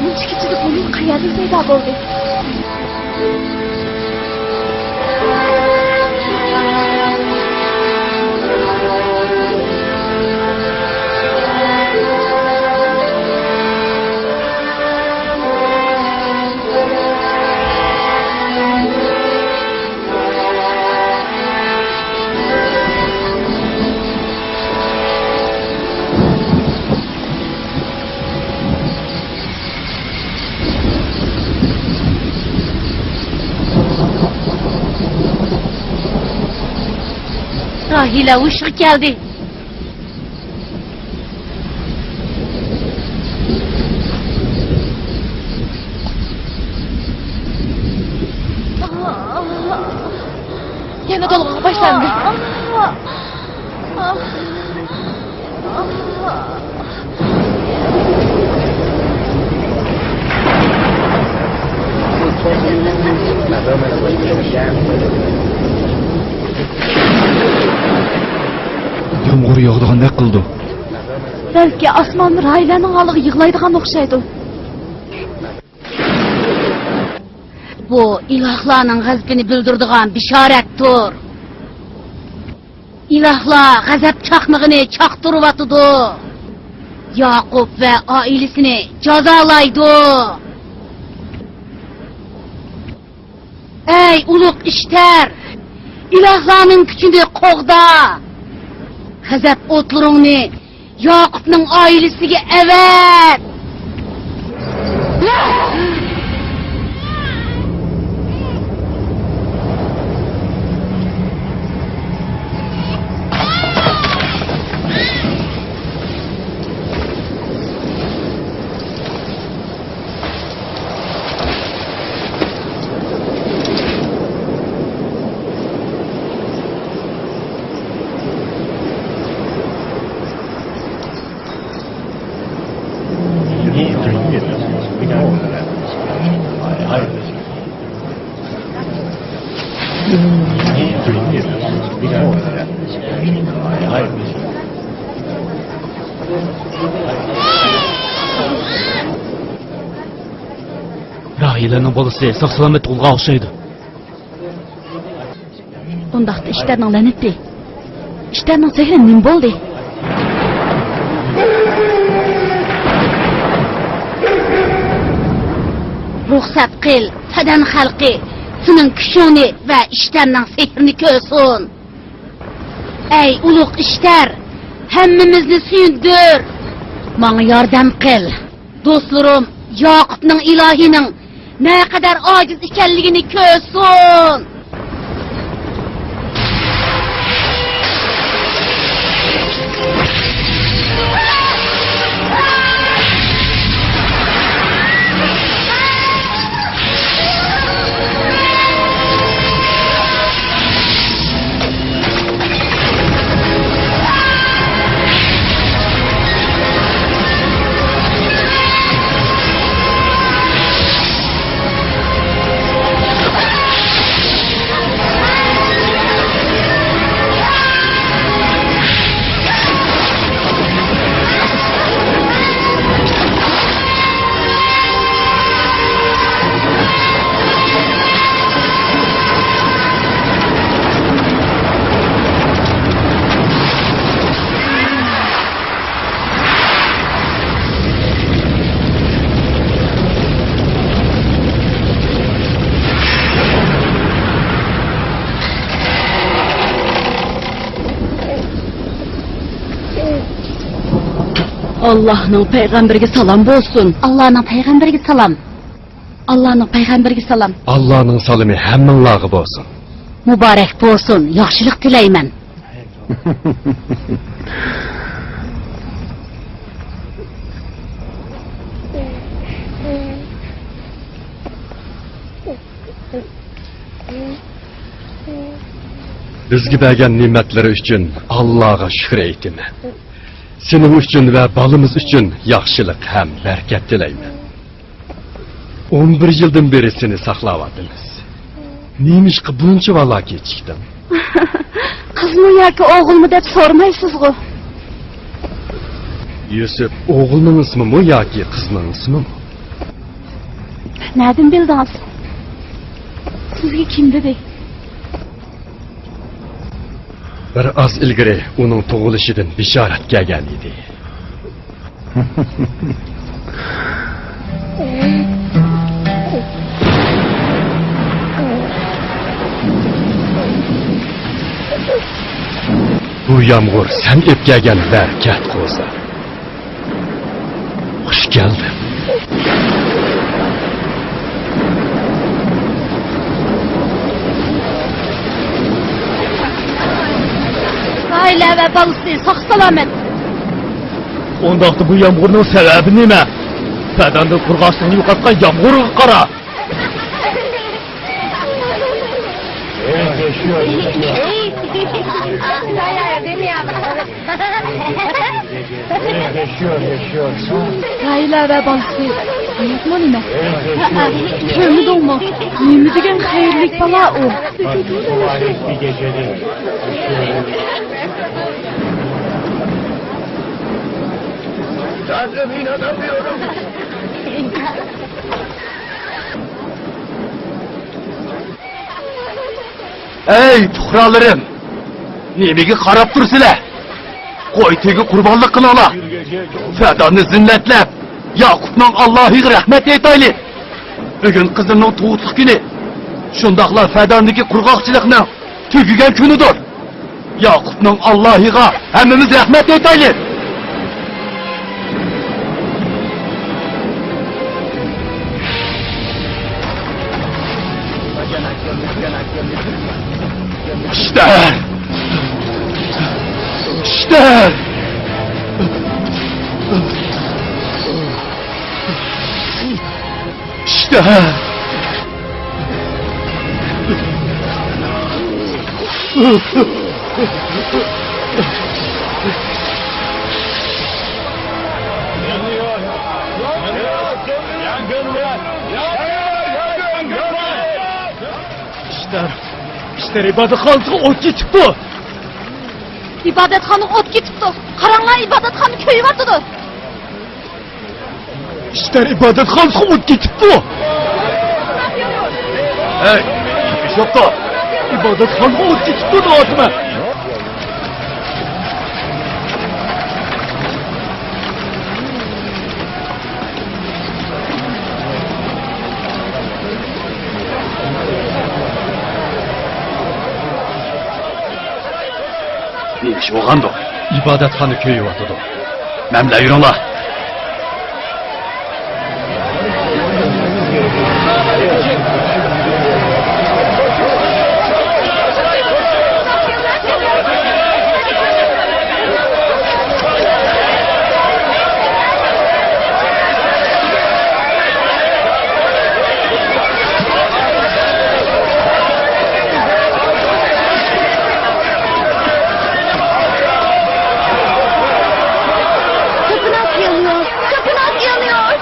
بۇنچە كېچىدە بۇ نېمە، قەيەردىن پەيدا بولدى؟ راھىلە ھوشىغا كەلدى. يەنە تولغاق باشلاندى. يامغۇر ياغىدىغاندەك قىلىدۇ. بەلكى ئاسمان راھىلەنىڭ ھالىغا يىغلايدىغان ئوخشايدۇ. بۇ ئىلاھلارنىڭ غەزىپىنى بىلدۈرىدىغان بېشارەتتۇر. ئىلاھلار غەزەپ چاقمىقىنى چاقتۇرۇۋاتىدۇ. ياقۇپ ۋە ئائىلىسىنى جازالايدۇ. ئەي ئۇلۇغ ئىشتەر! ئىلاھلارنىڭ كۈچىنى قوغدا! غەزەپ ئوتلىرىڭنى ياقۇپنىڭ ئائىلىسىگە ئەۋەت! راھىلەنىڭ بالىسى ساق-سالامەت تۇغۇلغان ئوخشايدۇ. ئۇنداقتا ئىشتەرنىڭ لەنىتى، ئىشتەرنىڭ سېھرى نېمە بولدى؟ رۇخسەت قىل، پەدەن خەلقى سېنىڭ كۈچۈڭنى ۋە ئىشتەرنىڭ سېھرىنى كۆرسۇن. ئەي ئۇلۇغ ئىشتەر، ھەممىمىزنى سۆيۈندۈر. ماڭا ياردەم قىل. دوستلىرىم ياقۇپنىڭ ئىلاھىنىڭ نەقەدەر ئاجىز ئىكەنلىكىنى كۆرسۇن. ئاللاھنىڭ پەيغەمبىرىگە سالام بولسۇن. ئاللانىڭ پەيغەمبىرىگە سالام. ئاللانىڭ پەيغەمبىرىگە سالام. ئاللانىڭ سالىمى ھەممىڭلارغا بولسۇن. مۇبارەك بولسۇن، ياخشىلىق تىلەيمەن. بىزگە بەرگەن نېمەتلىرى ئۈچۈن ئاللاغا شۈكۈر ئېيتىمەن. سېنىڭ ئۈچۈن ۋە بالىمىز ئۈچۈن ياخشىلىق ھەم بەرىكەت تىلەيمەن. ئون بىر يىلدىن بېرى سېنى ساقلاۋاتىمىز. نېمىشقا بۇنچىۋالا كېچىكتىڭ؟ قىزمۇ ياكى ئوغۇلمۇ دەپ سورىمايسىزغۇ؟ يۈسۈپ، ئوغۇلنىڭ ئىسمىمۇ ياكى قىزنىڭ ئىسمىمۇ؟ نەدىن بىلدىڭىز؟ سىزگە كىم دېدى؟ بىر ئاز ئىلگىرى ئۇنىڭ تۇغۇلۇشىدىن بېشارەت كەلگەن ئىدى. بۇ يامغۇر سەن ئېلىپ كەلگەن بەرىكەت قوزا. خۇش كەلدىڭ. ئائىلە ۋە بالىسى ساق-سالامەت. ئۇنداقتا بۇ يامغۇرنىڭ سەۋەبى نېمە؟ پەدەندىن قۇرغاقچىلىقنى يوقاتقان يامغۇرغا قارا. ئائىلە ۋە بالىسى ھاياتمۇ نېمە؟ ھەئە، كۆرمىدىڭمۇ؟ نېمە دېگەن خەيرلىك بالا ئۇ. Tanrım, inanamıyorum. ئەي پۇقرالىرىم، نېمىگە قاراپ تۇرسىلەر؟ قوي تېگى قۇربانلىق قىلىڭلار. فەدانى زىننەتلەپ، ياقۇپنىڭ ئاللاھىغا رەھمەت ئېيتايلى. بۈگۈن قىزىمنىڭ تۇغۇتلۇق كۈنى، شۇنداقلا فەداندىكى قۇرغاقچىلىقنىڭ تۈگىگەن كۈنىدۇر. ياقۇپنىڭ ئاللاھىغا ھەممىمىز رەھمەت ئېيتايلى. ئىشتەر! ئىشتەر! ئىشتەر! ئىشتەر، ئىشتەر ئىبادەتخانىسىغا ئوت كېتىپتۇ. ئىبادەتخانىغا ئوت كېتىپتۇ. قاراڭلار، ئىبادەتخانا كۆيۈۋاتىدۇ. ئىشتەر ئىبادەتخانىسىغا ئوت كېتىپتۇ. ھەي، ئىش يوقتا. ئىبادەتخانىغا ئوت كېتىپتۇ دەۋاتىمەن. نېمە ئىش بولغاندۇ؟ ئىبادەتخانا كۆيۈۋاتىدۇ. مەن بىلەن يۈرۈڭلار. Tapınak yanıyor. Tapınak yanıyor.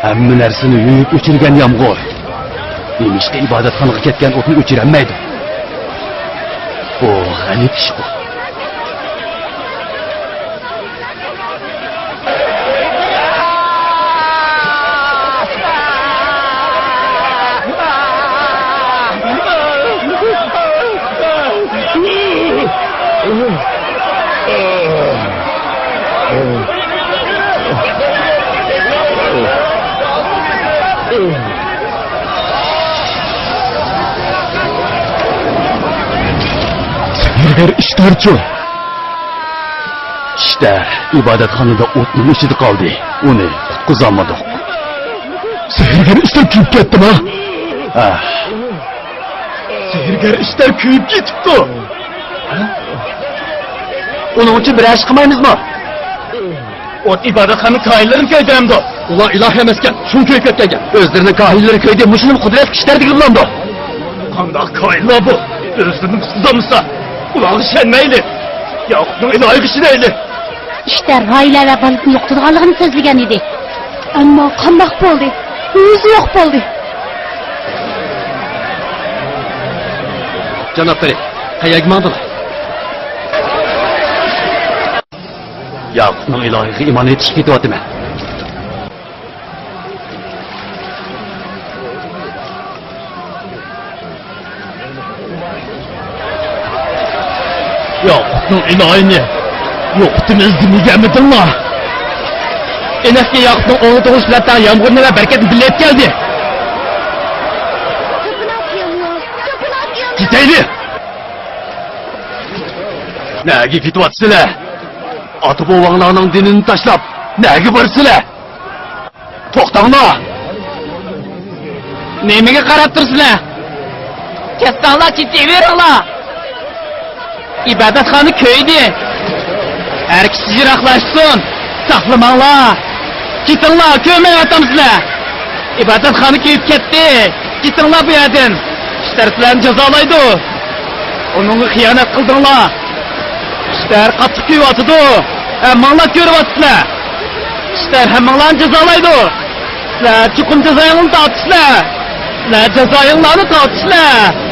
ھەممە نەرسىنى يۇيۇپ ئۆچۈرگەن يامغۇر. نېمىشقا ئىبادەتخانىغا كەتكەن ئوتنى ئۆچۈرەلمەيدۇ؟ بۇ غەلىتە ئىشقۇ. سېھىرگەر ئىشتارچۇ؟ ئىشتار ئىبادەتخانىدا ئوتنىڭ ئىچىدە قالدى. ئۇنى قۇتقۇزالمىدۇق. سېھىرگەر ئىشتار كۆيۈپ كەتتىما؟ ھە. سېھىرگەر ئىشتار كۆيۈپ كېتىپتۇ. ئۇنىڭ ئۈچۈن بىر ئىش قىلمايمىزمۇ؟ ئوت ئىبادەتخانا كاھىنلىرىنى كۆيدۈرەمدۇ؟ ئۇلار ئىلاھ ئەمەسكەن، شۇڭا كۆيۈپ كەتكەنكەن. ئۆزلىرىنىڭ كاھىنلىرى كۆيدى، مۇشۇنىمۇ قۇدرەتلىك ئىشتار دېگىلى بولامدۇ؟ قانداق كاھىنلار بۇ؟ ئۆزلىرىنى قۇتقۇزالمىسا، ئۇلارغا ئىشەنمەيلى. ياقۇپنىڭ ئىلاھىغا ئىشىنەيلى. ئىشتار راھىلە ۋە بالىسىنى يوقىتىدىغانلىقىنى سۆزلىگەن ئىدى. ئەمما قانداق بولدى؟ ئۆزى يوق بولدى. جاناب پىرى، قەيەرگە ماڭدىڭلار؟ ياقۇپنىڭ ئىلاھىغا ئىمان ئېيتىشقا كېتىۋاتىمەن. ياقۇپنىڭ ئىلاھىنى يوقىتىمىز دېمىگەنمىدىڭلار؟ ئېنىقكى، ياقۇپنىڭ ئوغلى تۇغۇلۇش بىلەن تەڭ يامغۇرنى ۋە بەرىكەتنى بىللە ئەكەلدى. Tapınak yanıyor. Tapınak yanıyor. كېتەيلى! نەگە كېتىۋاتىسىلەر؟ ئاتا-بوۋاڭلارنىڭ دىنىنى تاشلاپ، نەگە بارىسىلەر؟ توختاڭلار! نېمىگە قاراپ تۇرىسىلەر؟ كەتسەڭلار، كېتىۋېرىڭلار! ئىبادەتخانا كۆيدى! ھەر كىشى يىراقلاشسۇن! ساقلىماڭلار! كېتىڭلار، كۆرمەيۋاتامسىلەر! ئىبادەتخانا كۆيۈپ كەتتى! كېتىڭلار بۇ يەردىن! ئىشتار سىلەرنى جازالايدۇ! ئۇنىڭغا خىيانەت قىلدىڭلار! ئىشتار قاتتىق كۆيۈۋاتىدۇ! ھەممىڭلار كۆرۈۋاتىسىلەر! كىشىلەر ھەممىڭلارنى جازالايدۇ. سىلەر چوقۇم جازايىڭلارنى تارتىسىلەر. سىلەر جازايىڭلارنى تارتىسىلەر.